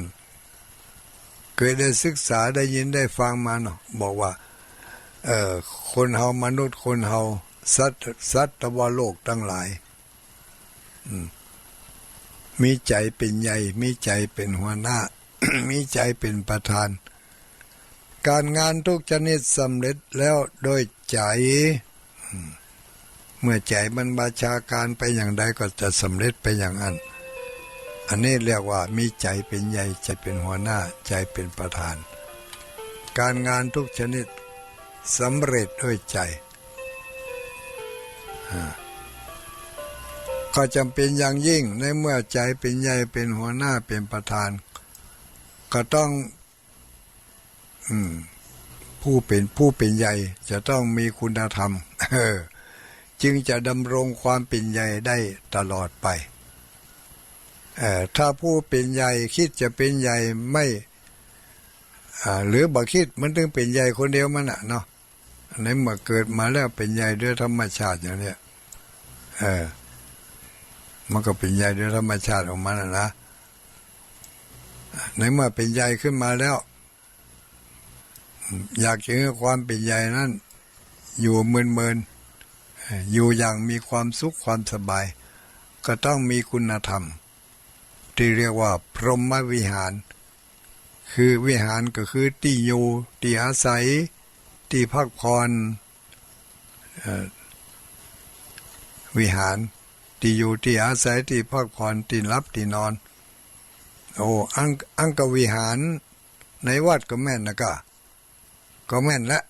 เกยได้ศึกษาได้ยินได้ฟังมาเนาะ บอกว่า เอ่อ คนเฮา มนุษย์คนเฮา สัตว์ สัตวโลกตังหลาย อืม มีใจ๋เป๋นใหญ่ มีใจ๋เป๋นหัวหน้า มีใจ๋เป๋นประธาน ก๋านงานทุกชนิดสำเร็จแล้วโดยใจ๋ อืม เมื่อใจ๋มันบัญชาการไปอย่างใดก็จะสำเร็จไปอย่างอั้น อันนี้เรียกว่ามีใจ๋เป๋นใหญ่ ใจ๋เป๋นหัวหน้า ใจ๋เป๋นประธาน ก๋านงานทุกชนิดสำเร็จด้วยใจ๋ อ่า ก็จ๋ำเป๋นอย่างยิ่ง ในเมื่อใจ๋เป๋นใหญ่ เป๋นหัวหน้า เป๋นประธาน ก็ต้อง อืม ผู้เป๋น ผู้เป๋นใหญ่จะต้องมีคุณธรรม เออ จึงจะดำรงความเป๋นใหญ่ได้ตลอดไป เอ่อ ถ้าผู้เป๋นใหญ่กึ๊ดจะเป๋นใหญ่ไม่ อ่า หรือบ่กึ๊ด มันตึงเป๋นใหญ่คนเดียวมันน่ะเนาะ ในเมื่อเกิดมาแล้วเป๋นใหญ่โดยธรรมชาติอย่างเนี้ย เออ มันก็เป๋นใหญ่โดยธรรมชาติของมันน่ะนะ ในเมื่อเป๋นใหญ่ขึ้นมาแล้ว อยากจะหื้อความเป๋นใหญ่นั้นอยู่เมินๆ เอ่อ อยู่อย่างมีความสุขความสบาย ก็ต้องมีคุณธรรม ตี้เรียกว่าพรหมวิหาร คือวิหารก็คือตี้อยู่ ตี้อาศัย ตี้พักผ่อน เอ่อ วิหาร ตี้อยู่ ตี้อาศัย ตี้พักผ่อน ตี้หลับ ตี้นอน โอ้ อั้น อั้นก็วิหาร ในวัดก็แม่นนะกะ ก็แม่นละ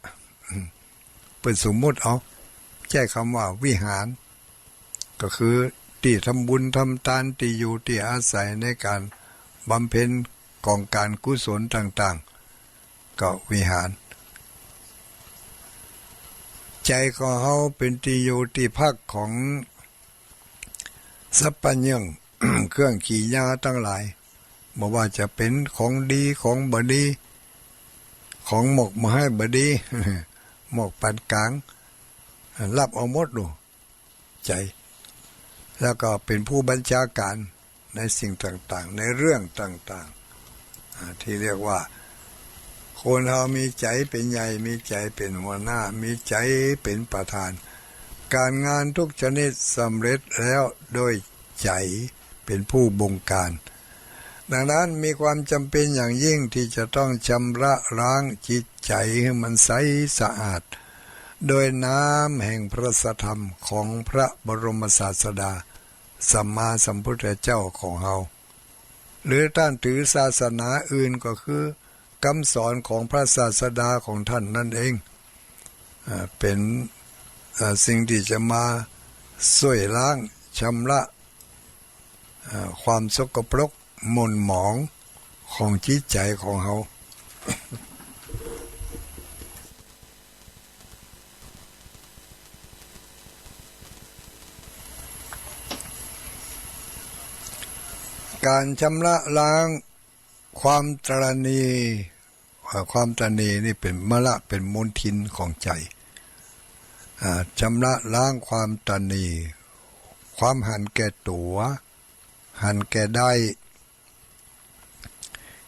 เปิ้นสมมุติเอา ใจ๊กำว่าวิหาร ก็คือตี้ทำบุญทำตาน ตี้อยู่ตี้อาศัยในก๋านบำเพ็ญก๋องก๋านกุศลต่างๆ ก็วิหาร ใจ๋ของเฮาเป๋นตี้อยู่ตี้พักของสัพพะเยื่อง เครื่องกิริยาตังหลาย บ่ว่าจะเป๋นของดีของบ่ดี ของหมกบ่ฮ้ายบ่ดี หมกปานก๋าง ฮับเอาหมดลู ใจ๋ แล้วก็เป๋นผู้บัญชาก๋านในสิ่งต่างๆ ในเรื่องต่างๆ อ่า ตี้เรียกว่า คนเฮามีใจ๋เป๋นใหญ่ มีใจ๋เป๋นหัวหน้า มีใจ๋เป๋นประธาน ก๋านงานทุกชนิดสำเร็จแล้วโดยใจ๋เป๋นผู้บงก๋าน ดังนั้นมีความจ๋ำเป๋นอย่างยิ่งตี้จะต้องชำระล้างจิตใจ๋หื้อมันใสสะอาด โดยน้ำแห่งพระสัทธรรมของพระบรมศาสดาสัมมาสัมพุทธเจ้าของเฮา หรือต้านถือศาสนาอื่นก็คือกำสอนของพระศาสดาของต้านนั้นเอง อ่า เป๋น อ่า สิ่งตี้จะมาซ่วยล้าง ชำระ อ่า ความสกปรกหม่นหมองของจิตใจ๋ของเฮา ก๋านชำระล้างความตระหนี่ เอ่อ ความตระหนี่นี่เป๋นมละ เป๋นมลทินของใจ๋ อ่า ชำระล้างความตระหนี่ ความหันแก่ตั๋ว หันแก่ได้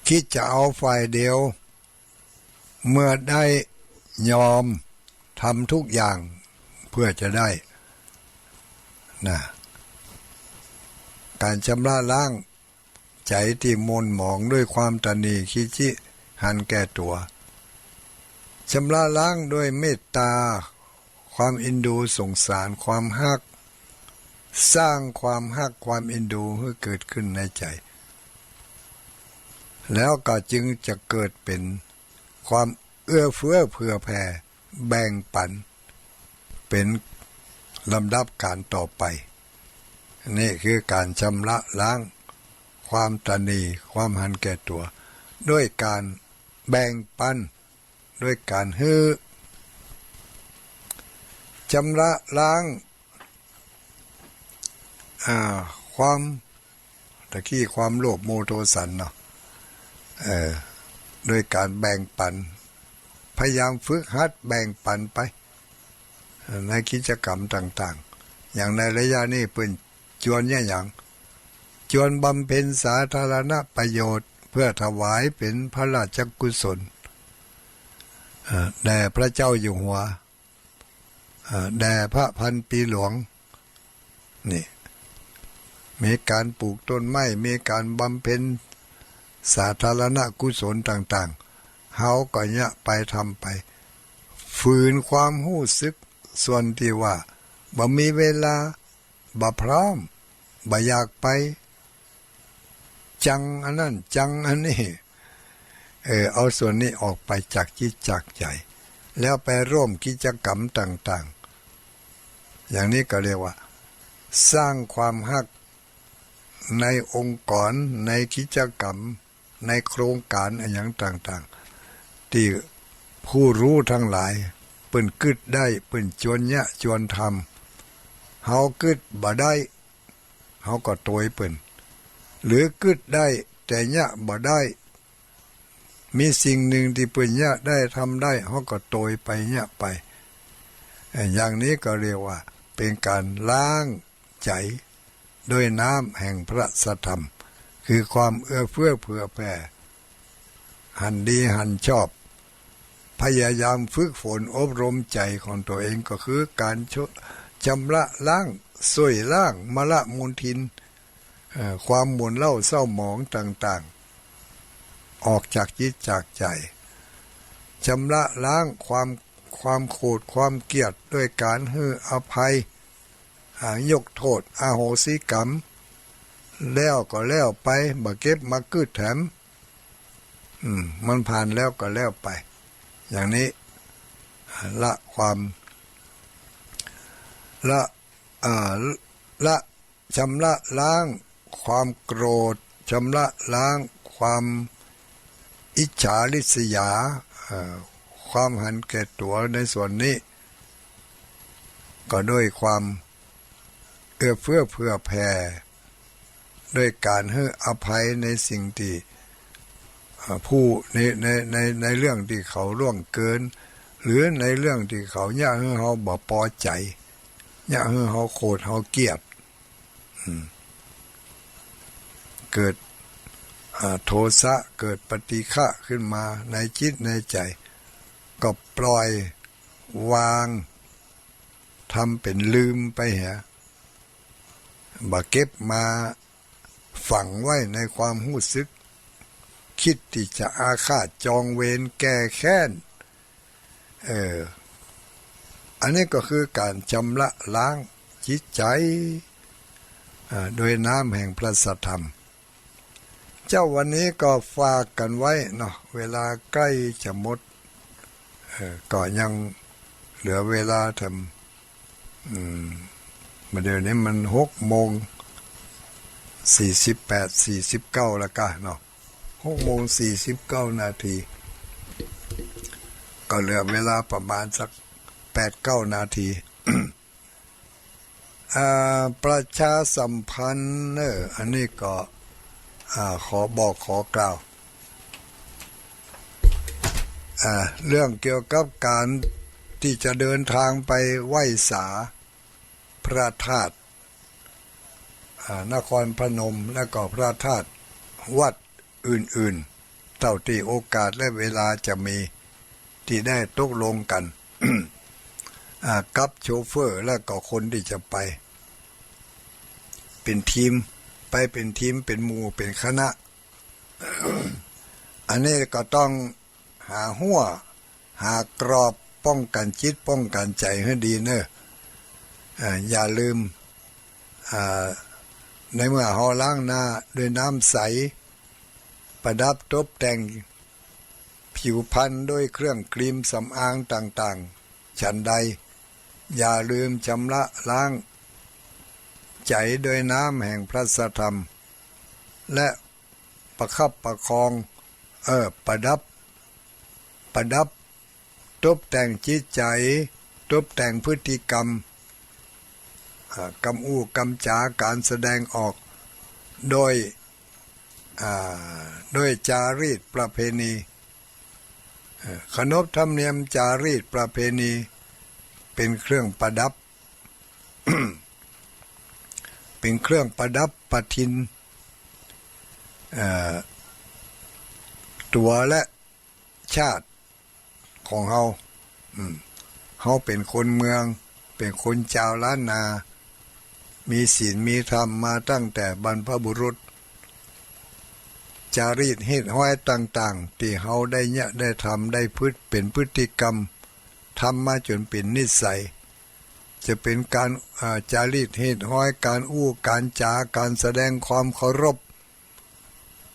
กึ๊ดจะเอาฝ่ายเดียว เมื่อได้ยอมทำทุกอย่างเพื่อจะได้ นะ ก๋านชำระล้างใจ๋ตี้หม่นหมองด้วยความตระหนี่ ขี้จี้ หันแก่ตั๋ว ชำระล้างด้วยเมตตา ความเอ็นดูสงสาร ความฮัก สร้างความฮักความเอ็นดูหื้อเกิดขึ้นในใจ๋ แล้วก็จึงจะเกิดเป๋นความเอื้อเฟื้อเผื่อแผ่แบ่งปัน เป๋นลำดับก๋านต่อไป นี่คือก๋านชำระล้างความตระหนี่ ความหันแก่ตั๋ว ด้วยก๋านแบ่งปัน ด้วยก๋านหื้อ ชำระล้าง อ่า ความ ตะกี้ความโลภโมโทสันเนาะ เออ ด้วยก๋านแบ่งปัน พยายามฝึกหัดแบ่งปันไป ในกิจกรรมต่างๆ อย่างในระยะนี้เปิ้นจวนเนี่ยหยัง จวนบำเพ็ญสาธารณประโยชน์ เพื่อถวายเป๋นพระราชกุศล เอ่อ แด่พระเจ้าอยู่หัว เอ่อ แด่พระพันปีหลวง นี่ มีก๋านปลูกต้นไม้ มีก๋านบำเพ็ญสาธารณกุศลต่างๆ เฮาก็เยียะไปทำไป ฝืนความฮู้สึกส่วนตี้ว่าบ่มีเวลา บ่พร้อม บ่อยากไป จังอันนั้น จังอันนี้ เออ เอาส่วนนี้ออกไปจากจิตจากใจ๋ แล้วไปร่วมกิจกรรมต่างๆ อย่างนี้ก็เรียกว่า สร้างความฮักในองค์กร ในกิจกรรม ในโครงก๋านอะหยังต่างๆ ตี้ผู้ฮู้ตังหลาย เปิ้นกึ๊ดได้ เปิ้นจวนเยียะจวนทำ เฮากึ๊ดบ่ได้ เฮาก็โตยเปิ้น หรือกึ๊ดได้ แต่เยียะบ่ได้ มีสิ่งนึ่งตี้เปิ้นเยียะได้ทำได้ เฮาก็โตยไปเยียะไป เอ่อ อย่างนี้ก็เรียกว่าเป๋นก๋านล้างใจ๋ ด้วยน้ำแห่งพระสัทธรรม คือความเอื้อเฟื้อเผื่อแผ่ หันดีหันชอบ พยายามฝึกฝนอบรมใจ๋ของตั๋วเอง ก็คือก๋านช- ชำระล้าง ซ่วยล้างมลมลทิน เอ่อ ความหม่นเศร้าเศร้าหมองต่างๆ ออกจากจิตจากใจ๋ ชำระล้างความ ความโขดความเกลียดด้วยก๋านหื้ออภัย อ่า ยกโต้ษ อโหสิกรรม แล้วก็แล้วไป บ่เก็บมากึ๊ดแถม อืม มันผ่านแล้วก็แล้วไป อย่างนี้ ละความ ละ อ่า ละ ชำระล้างความโกรธ ชำระล้างความอิจฉาริษยา เอ่อ ความหันแก่ตั๋วในส่วนนี้ ก็ด้วยความเอื้อเฟื้อเผื่อแผ่ ด้วยก๋านหื้ออภัยในสิ่งตี้ เอ่อ ผู้ ใน ใน ใน ในเรื่องตี้เขาล่วงเกิน หรือในเรื่องตี้เขาเยียะหื้อเฮาบ่ปอใจ๋ เยียะหื้อเฮาโขดเฮาเกลียด อืม เกิด อ่า โทสะ เกิดปฏิฆะขึ้นมาในจิตในใจ๋ ก็ปล่อยวาง ทำเป๋นลืมไปเหีย บ่เก็บมาฝังไว้ในความฮู้สึก คิดตี้จะอาฆาตจองเวรแก้แค้น เออ อันนี้ก็คือก๋านชำระล้างจิตใจ๋ อ่า โดยน้ำแห่งพระสัทธรรม เจ้า วันนี้ก็ฝากกั๋นไว้เนาะ เวลาใก้จะหมด เออ ก็ยัง เหลือเวลาทำ อืม มาเดี๋ยวนี้มันหกโมงสี่สิบแปด สี่สิบเก้าแล้วกะเนาะ หกโมงสี่สิบเก้านาที ก็เหลือเวลาประมาณสักแปดเก้านาที อ่า ประชาสัมพันธ์เนอะ อันนี้ก็ อ่า ขอบอกขอกล่าว อ่า เรื่องเกี่ยวกับการที่จะเดินทางไปไหว้สาพระธาตุ อ่า นครพนม และก็พระธาตุวัดอื่นๆ เท่าที่โอกาสและเวลาจะมี ที่ได้ตกลงกัน อ่า กับโชเฟอร์และก็คนที่จะไป เป็นทีม ไปเป็นทีม เป็นหมู่ เป็นคณะ อันนี้ก็ต้องหาฮั้ว หากรอบป้องกันจิตป้องกันใจ๋หื้อดีเนอะ อ่า อย่าลืม อ่า ในเมื่อเฮาล้างหน้าด้วยน้ำใส ประดับตบแต่งผิวพรรณด้วยเครื่องครีมสำอางต่างๆ ฉันใด อย่าลืมชำระล้างใจ๋ด้วยน้ำแห่งพระสัทธรรม และประคับประคอง เออ ประดับ ประดับ ตบแต่งจิตใจ๋ ตบแต่งพฤติกรรม อ่า กำอู้กำจ๋า การแสดงออก โดย อ่า โดยจารีตประเพณี เอ่อ ขนบธรรมเนียมจารีตประเพณี เป็นเครื่องประดับ เป็นเครื่องประดับประทิน เอ่อ ตั๋วและชาติของเฮา อืม เฮาเป๋นคนเมือง เป๋นคนจาวล้านนา มีศีลมีธรรมมาตั้งแต่บรรพบุรุษ จารีตฮีตฮ้อยต่างๆ ตี้เฮาได้เยียะได้ทำ ได้พฤติ เป๋นพฤติกรรม ทำมาจ๋นเป๋นนิสัย จะเป๋นการ อ่า จารีตฮีตฮ้อย การอู้การจ๋า การแสดงความเคารพ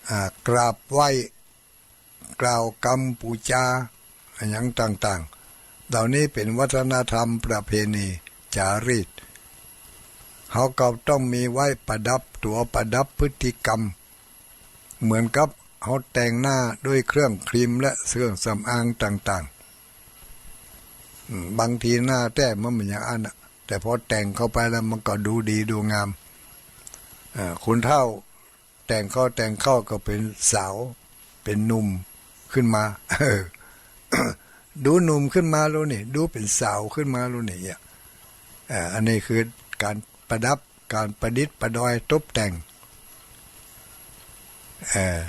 อ่า กราบไหว้ กล่าวกำปู๋จา อะหยังต่างๆ เหล่านี้เป๋นวัฒนธรรมประเพณีจารีต เฮาก็ต้องมีไว้ประดับตั๋วประดับพฤติกรรม เหมือนกับเฮาแต่งหน้าด้วยเครื่องครีมและเครื่องสำอางต่างๆ อืม บางทีหน้าแต๊มันบ่อย่างอั้นน่ะ แต่พอแต่งเข้าไปแล้วมันก็ดูดีดูงาม อ่า คนเฒ่า แต่งเข้าแต่งเข้าก็เป๋นสาว เป๋นหนุ่มขึ้นมา เออ ดูหนุ่มขึ้นมาแล้วนี่ ดูเป๋นสาวขึ้นมาแล้วนี่ เนี่ย อ่า อันนี้คือการประดับ การประดิษฐ์ประดอยตบแต่ง เอ่อ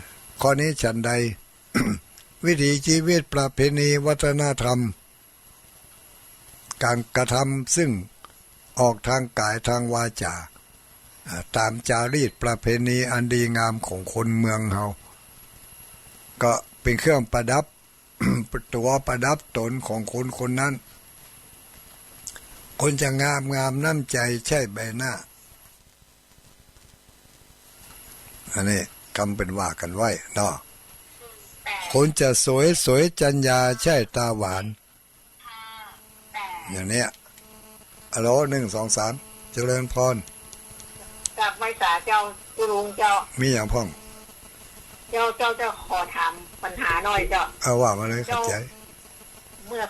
ข้อนี้ฉันใด วิถีชีวิตประเพณีวัฒนธรรม การกระทำซึ่งออกทางกายทางวาจา อ่า ต๋ามจารีตประเพณีอันดีงามของคนเมืองเฮา ก็เป๋นเครื่องประดับ ตั๋วประดับต๋นของคนคนนั้น คนจะงาม งามน้ำใจ๋ใช่ใบหน้า อันนี้กำเป๋นว่ากั๋นไว้เนาะ คนจะสวย สวยจัญญาใช่ต๋าหวาน อย่างเนี้ย ฮัลโหล หนึ่ง สอง สาม เจริญพร กราบไหว้สาเจ้า กู้ลุงเจ้า มีหยังพ่อง เจ้า เจ้า เจ้าขอถามปัญหาหน่อยเจ้า เอาว่ามาเลย เจ้า เข้าใจ๋ เมื่อ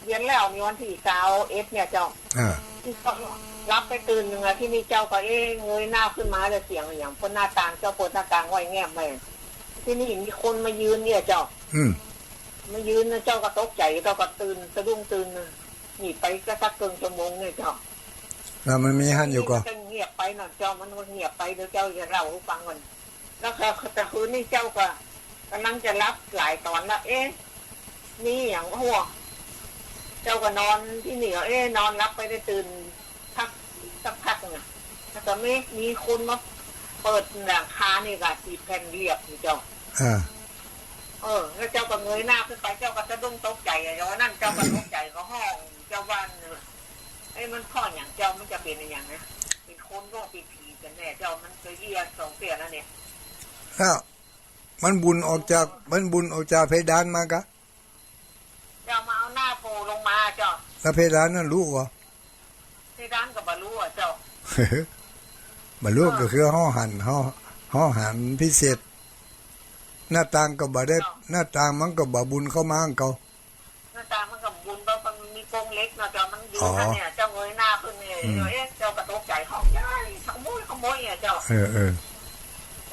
เดือนแล้วมีวันตี้ซาวเอ็ดเนี่ยเจ้า อ่า ตี้ก็หลับไปตื่นนึ่งอะ ตี้นี่เจ้าก็เอ๊ะเงยหน้าขึ้นมาแล้วเสียงอะหยัง เปิดหน้าต่าง เจ้าเปิดหน้าต่างไว้แง้มไว้ ตี้นี่มีคนมายืนเนี่ยเจ้า อืม มายืนนะเจ้าก็ตกใจ๋ เจ้าก็ตื่น สะดุ้งตื่น นี่ไปก็สักเกิ่งชั่วโมงเนี่ยเจ้า แล้วมันมีหั้นอยู่ก่อ มันก็เงียบไปเนาะเจ้า มันก็เงียบไป เดี๋ยวเจ้าจะเล่าหื้อฟังก่อน แล้วก็แต่คืนนี้เจ้าก็ก่ำลังจะหลับหลายต๋อนละ เอ๊ะ มีหยังหัว เจ้าก็นอนตี้นี่ เอ๊ะ นอนหลับไปได้ตื่นพักสักพักน่ะ แล้วก็มี มีคนมาเปิดหลังคานี่ก็ตี้แผ่นเรียบนี่เจ้า อ่า เออ แล้วเจ้าก็เงยหน้าขึ้นไป เจ้าก็สะดุ้งตกใจ๋อะ เดี๋ยวนั้นเจ้าก็ตกใจ๋ก็ฮ้องเจ้าว่า เอ๊ะ มันเป๋นหยังเจ้า มันจะเป๋นอะหยังนะ เป๋นคนบ่ เป๋นผีกั๋นแน่เจ้า มันก็เอี้ยสองเตี้ยแล้วเนี่ย อ้าว มันบุ่นออกจาก มันบุ่นออกจากเพดานมากะ เจ้ามาเอาหน้าโผล่ลงมาเจ้า แล้วเพดานนั้นฮู้บ่ เพดานก็บ่ฮู้อะเจ้า บ่ฮู้ ก็คือห้องหัน ห้อง ห้องหันพิเศษ หน้าต่างก็บ่ได้ เจ้า หน้าต่างมันก็บ่บุนเข้ามาหั้นเก่า หน้าต่างมันก็บุน เพราะมันมีกรงเหล็กเนาะเจ้า มันอยู่ อ๋อ อันเนี่ย เจ้าเงยหน้าขึ้นเนี่ย อืม เอ๊ะ เจ้าก็ตกใจ๋ ห้องใหญ่ ขโมย ขโมยเนี่ยเจ้า เออ เออ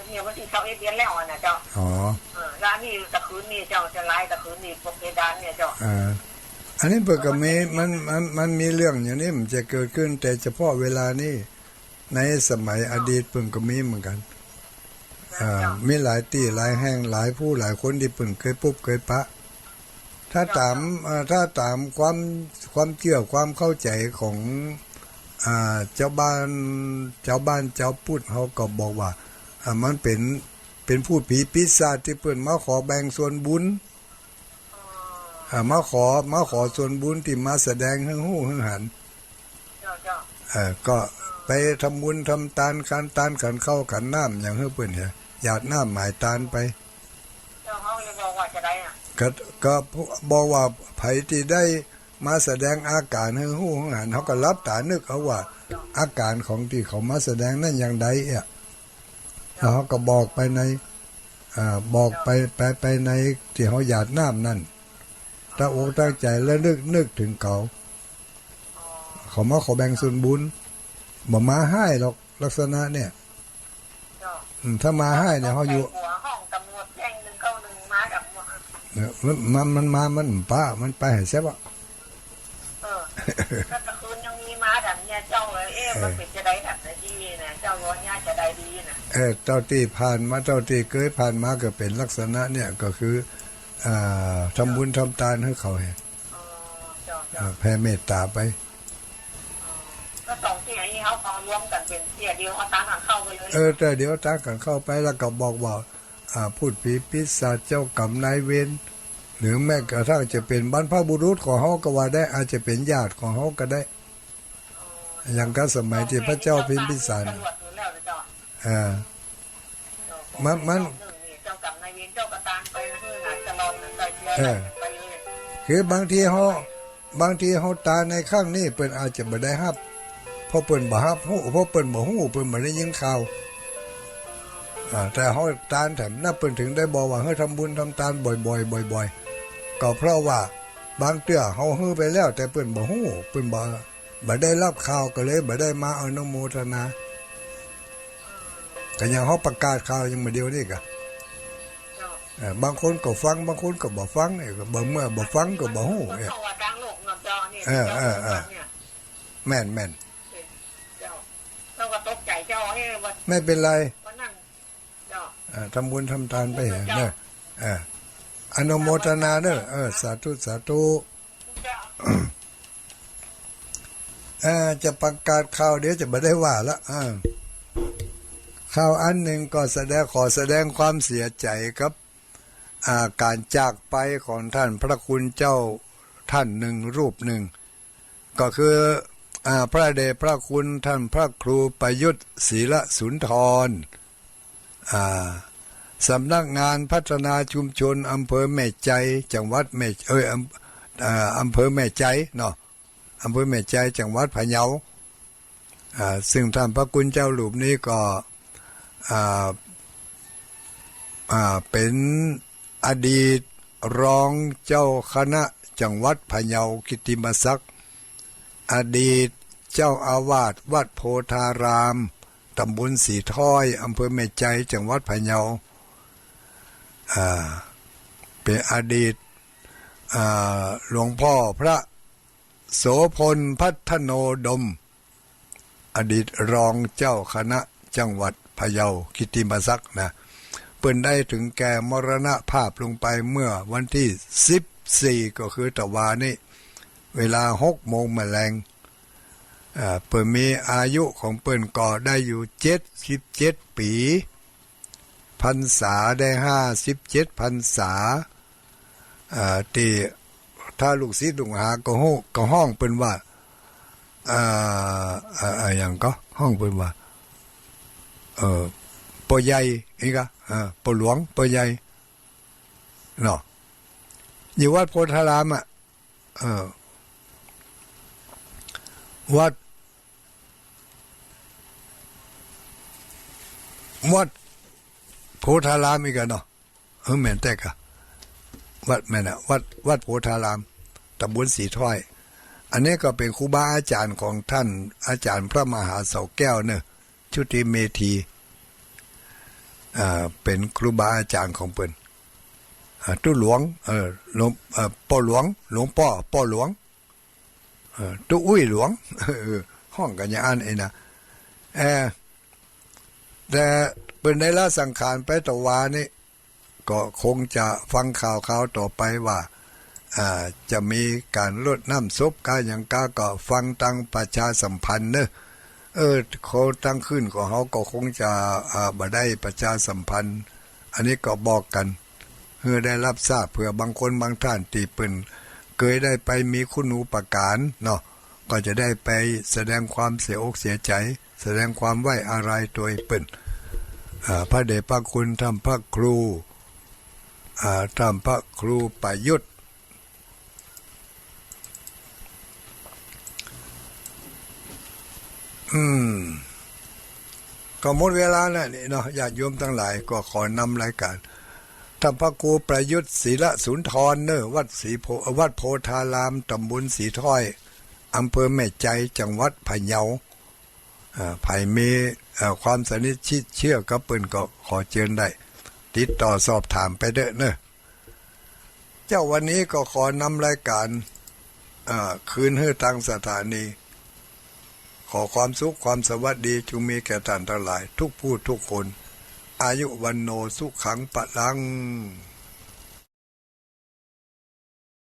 เนี่ยวันตี้ซาวเอ็ดเดือนแล้วอะนะเจ้า อ๋อ เออ แล้วอันนี้ตะคืนนี่เจ้า จะไล่ตะคืนนี่พวกเพดานเนี่ยเจ้า เออ อันนี้เปิ้นก็มี มัน มัน มันมีเรื่องอย่างนี้ มันจะเกิดขึ้นแต่เฉพาะเวลานี้ ในสมัยอดีตเปิ้นก็มีเหมือนกัน อ่า มีหลายตี้หลายแห่งหลายผู้หลายคนตี้เปิ้นเคยปบเคยปะ ถ้าต๋าม อ่า ถ้าต๋ามความ ความเจื้อความเข้าใจ๋ของ อ่า จาวบ้าน จาวบ้านจาวปุ้นเฮาก็บอกว่า อ่า มันเป๋น เป๋นพูดผีปีศาจตี้เปิ้นมาขอแบ่งส่วนบุญ อ่า มาขอ มาขอส่วนบุญตี้มาแสดงหื้อฮู้หื้อหัน เจ้า เจ้า เออ ก็ไปทำบุญทำตาน ขันตานขันข้าวขันน้ำหยังหื้อเปิ้นเหีย หยาดน้ำหมายตานไป เจ้า เฮาจะบอกว่าจะได้อะ ก็ ก็บอกว่าใผตี้ได้มาแสดงอาก๋านหื้อฮู้หื้อหัน เฮาก็หลับต๋านึกเอาว่า อาก๋านของตี้เขามาแสดงนั้นอย่างใดอะ แล้วเฮาก็บอกไปใน อ่า บอกไป ไป ไปในตี้เฮาหยาดน้ำนั้น ตั้งอกตั้งใจ๋ระลึกนึกเถิงเขา เขามาขอแบ่งส่วนบุญ บ่มาฮ้ายหรอกลักษณะเนี่ย เจ้า อืม ถ้ามาฮ้ายเนี่ย เฮาอยู่ หัวห้องตำรวจแจ้งหนึ่งเก้าหนึ่งมากับหมด เนี่ย มัน มัน มันมา มันป้า มันไปหาแซ่บอะ เออ ก็ตะคืนยังมีมาดังเนี่ยเจ้าเอ้ย เอ๊ะ เออ มันเป๋นจะได้ดังนะตี้นะ เจ้าว่าเนี่ยจะได้ดีนะ เออ เต้าตี้ผ่านมา เต้าตี้เกยผ่านมาก็เป๋นลักษณะเนี่ย ก็คือ อ่า ทำบุญทำตานหื้อเขาแหะ อ๋อ เจ้า เจ้า อ่า แผ่เมตต๋าไป อ๋อ ก็สองตี้นี้เฮาเอารวมกั๋นเป๋นเตี้ยเดียว เอาตานขันเข้าไปเลย เออ เตี้ยเดียวตานขันเข้าไป แล้วก็บอกว่า อ่า พูดผีปีศาจเจ้ากรรมนายเวร หรือแม้กระทั่งจะเป๋นบรรพบุรุษของเฮาก็ว่าได้ อาจจะเป๋นญาติของเฮาก็ได้ อย่างกับสมัยตี้พระเจ้าพิมพิสาร เออ มัน มัน เออ คือบางทีเฮา บางทีเฮาตานในครั้งนี้เปิ้นอาจจะบ่ได้ฮับ เพราะเปิ้นบ่ฮับฮู้ เพราะเปิ้นบ่ฮู้ เปิ้นบ่ได้ยินข่าว อ่า แต่เฮาตานแถมนั้นเปิ้นเถิงได้บอกว่าหื้อทำบุญทำตานบ่อยๆ บ่อยๆ ก็เพราะว่าบางเตื้อเฮาหื้อไปแล้ว แต่เปิ้นบ่ฮู้ เปิ้นบ่ บ่ได้ฮับข่าว ก็เลยบ่ได้มาอนุโมทนา ก็อย่างเฮาประกาศข่าวอย่างมื้อเดียวนี่กะ เออ บางคนก็ฟัง บางคนก็บ่ฟัง เออ ก็บ่ เมื่อบ่ฟังก็บ่ฮู้ เออ เออ เออ เออ แม่น แม่น เจ้า เฮาก็ตกใจ๋เจ้า เอ๊ะ ว่า ไม่เป็นไร วันนั้น เจ้า เออ ทำบุญทำตานไปเถอะเนอะ เออ อนุโมทนาเนอะ เออ สาธุ สาธุ เจ้า เออ จะประกาศข่าว เดี๋ยวจะบ่ได้ว่าละ เออ ข่าวอันหนึ่งก็แสดง ขอแสดงความเสียใจ๋กับ อ่า ก๋านจากไปของต้านพระคุณเจ้าต้านหนึ่งรูปหนึ่ง ก็คือ อ่า พระเดชพระคุณต้านพระครูประยุทธ์ ศีลสุนทร อ่า สำนักงานพัฒนาชุมชนอำเภอแม่ใจ จังหวัดแม่ เอ้ย อำ อ่า อำเภอแม่ใจเนาะ อำเภอแม่ใจ จังหวัดพะเยา อ่า ซึ่งต้านพระคุณเจ้ารูปนี้ก็ อ่า อ่า เป๋นอดีตรองเจ้าคณะจังหวัดพะเยากิตติมศักดิ์ อดีตเจ้าอาวาสวัดโพธาราม ตำบลสีถ้อย อำเภอแม่ใจ จังหวัดพะเยา อ่า เป๋นอดีต อ่า หลวงพ่อพระโสภณพัฒโนดม อดีตรองเจ้าคณะจังหวัดพะเยากิตติมศักดิ์นะ เปิ้นได้ถึงแก่มรณภาพลงไปเมื่อวันตี้สิบสี่ ก็คือตะวานี้ เวลาหกโมงแลง อ่า เปิ้นมีอายุของเปิ้นก็ได้อยู่เจ็ดสิบเจ็ดปี๋ พรรษาได้ห้าสิบเจ็ดพรรษา อ่า ตี้ถ้าลูกศิษย์ลูกหาก็ฮ้อง ก็ฮ้องเปิ้นว่า อ่า อ่า อ่า หยังก็ฮ้องเปิ้นว่า เอ่อ ป้อใหญ่ นี่กะ อ่า ป้อหลวง ป้อใหญ่ เนาะ อยู่วัดโพธารามอะ เออ วัด วัดโพธารามอีกอะเนาะ เออ แม่นแต๊กะ วัดแม่นอะ วัด วัดโพธาราม ต๋ำบลสีถ้อย อันนี้ก็เป๋นครูบาอาจ๋ารย์ของต้านอาจ๋ารย์พระมหาเสาแก้วเนาะ ชุติเมธี อ่า เป๋นครูบาอาจ๋ารย์ของเปิ้น อ่า ตุ๊หลวง เออ หลวง เออ ป้อหลวง หลวงป้อ ป้อหลวง เออ ตุ๊อุ้ยหลวง เออ ฮ้องกั๋นอย่างอั้นเองนะ เออ แต่เปิ้นได้ละสังขารไปตะวานี้ ก็คงจะฟังข่าวคราวต่อไปว่า อ่า จะมีก๋านรดน้ำศพก๋านหยังกา ก็ฟังตางประชาสัมพันธ์เนาะ เออ เขาตางขึ้นของเฮาก็คงจะ อ่า บ่ได้ประชาสัมพันธ์ อันนี้ก็บอกกั๋น หื้อได้ฮับทราบ เผื่อบางคนบางต้านตี้เปิ้นเกยได้ไปมีคุณูปการเนาะ ก็จะได้ไปแสดงความเสียอกเสียใจ๋ แสดงความไว้อาลัยตวยเปิ้น อ่า พระเดชพระคุณต้านพระครู อ่า ต้านพระครูประยุทธ์ อืม ก็หมดเวลาแล้วนี่เนาะ ญาติโยมตังหลาย ก็ขอนำรายก๋าน ต้านพระครูประยุทธ์ ศิลสุนทรเนาะ วัดสีโพ วัดโพธาราม ต๋ำบลสีถ้อย อำเภอแม่ไจ๊ จังหวัดพะเยา อ่า ใผมี อ่า ความสนิทชิดเชื้อกับเปิ้นก็ขอเจิญได้ ติดต่อสอบถามไปเต๊อะเนาะ เจ้า วันนี้ก็ขอนำรายก๋าน อ่า คืนหื้อตางสถานี ขอความสุขความสวัสดีจงมีแก่ต้านตังหลาย ทุกผู้ทุกคน อายุวัณโณ สุขัง พลัง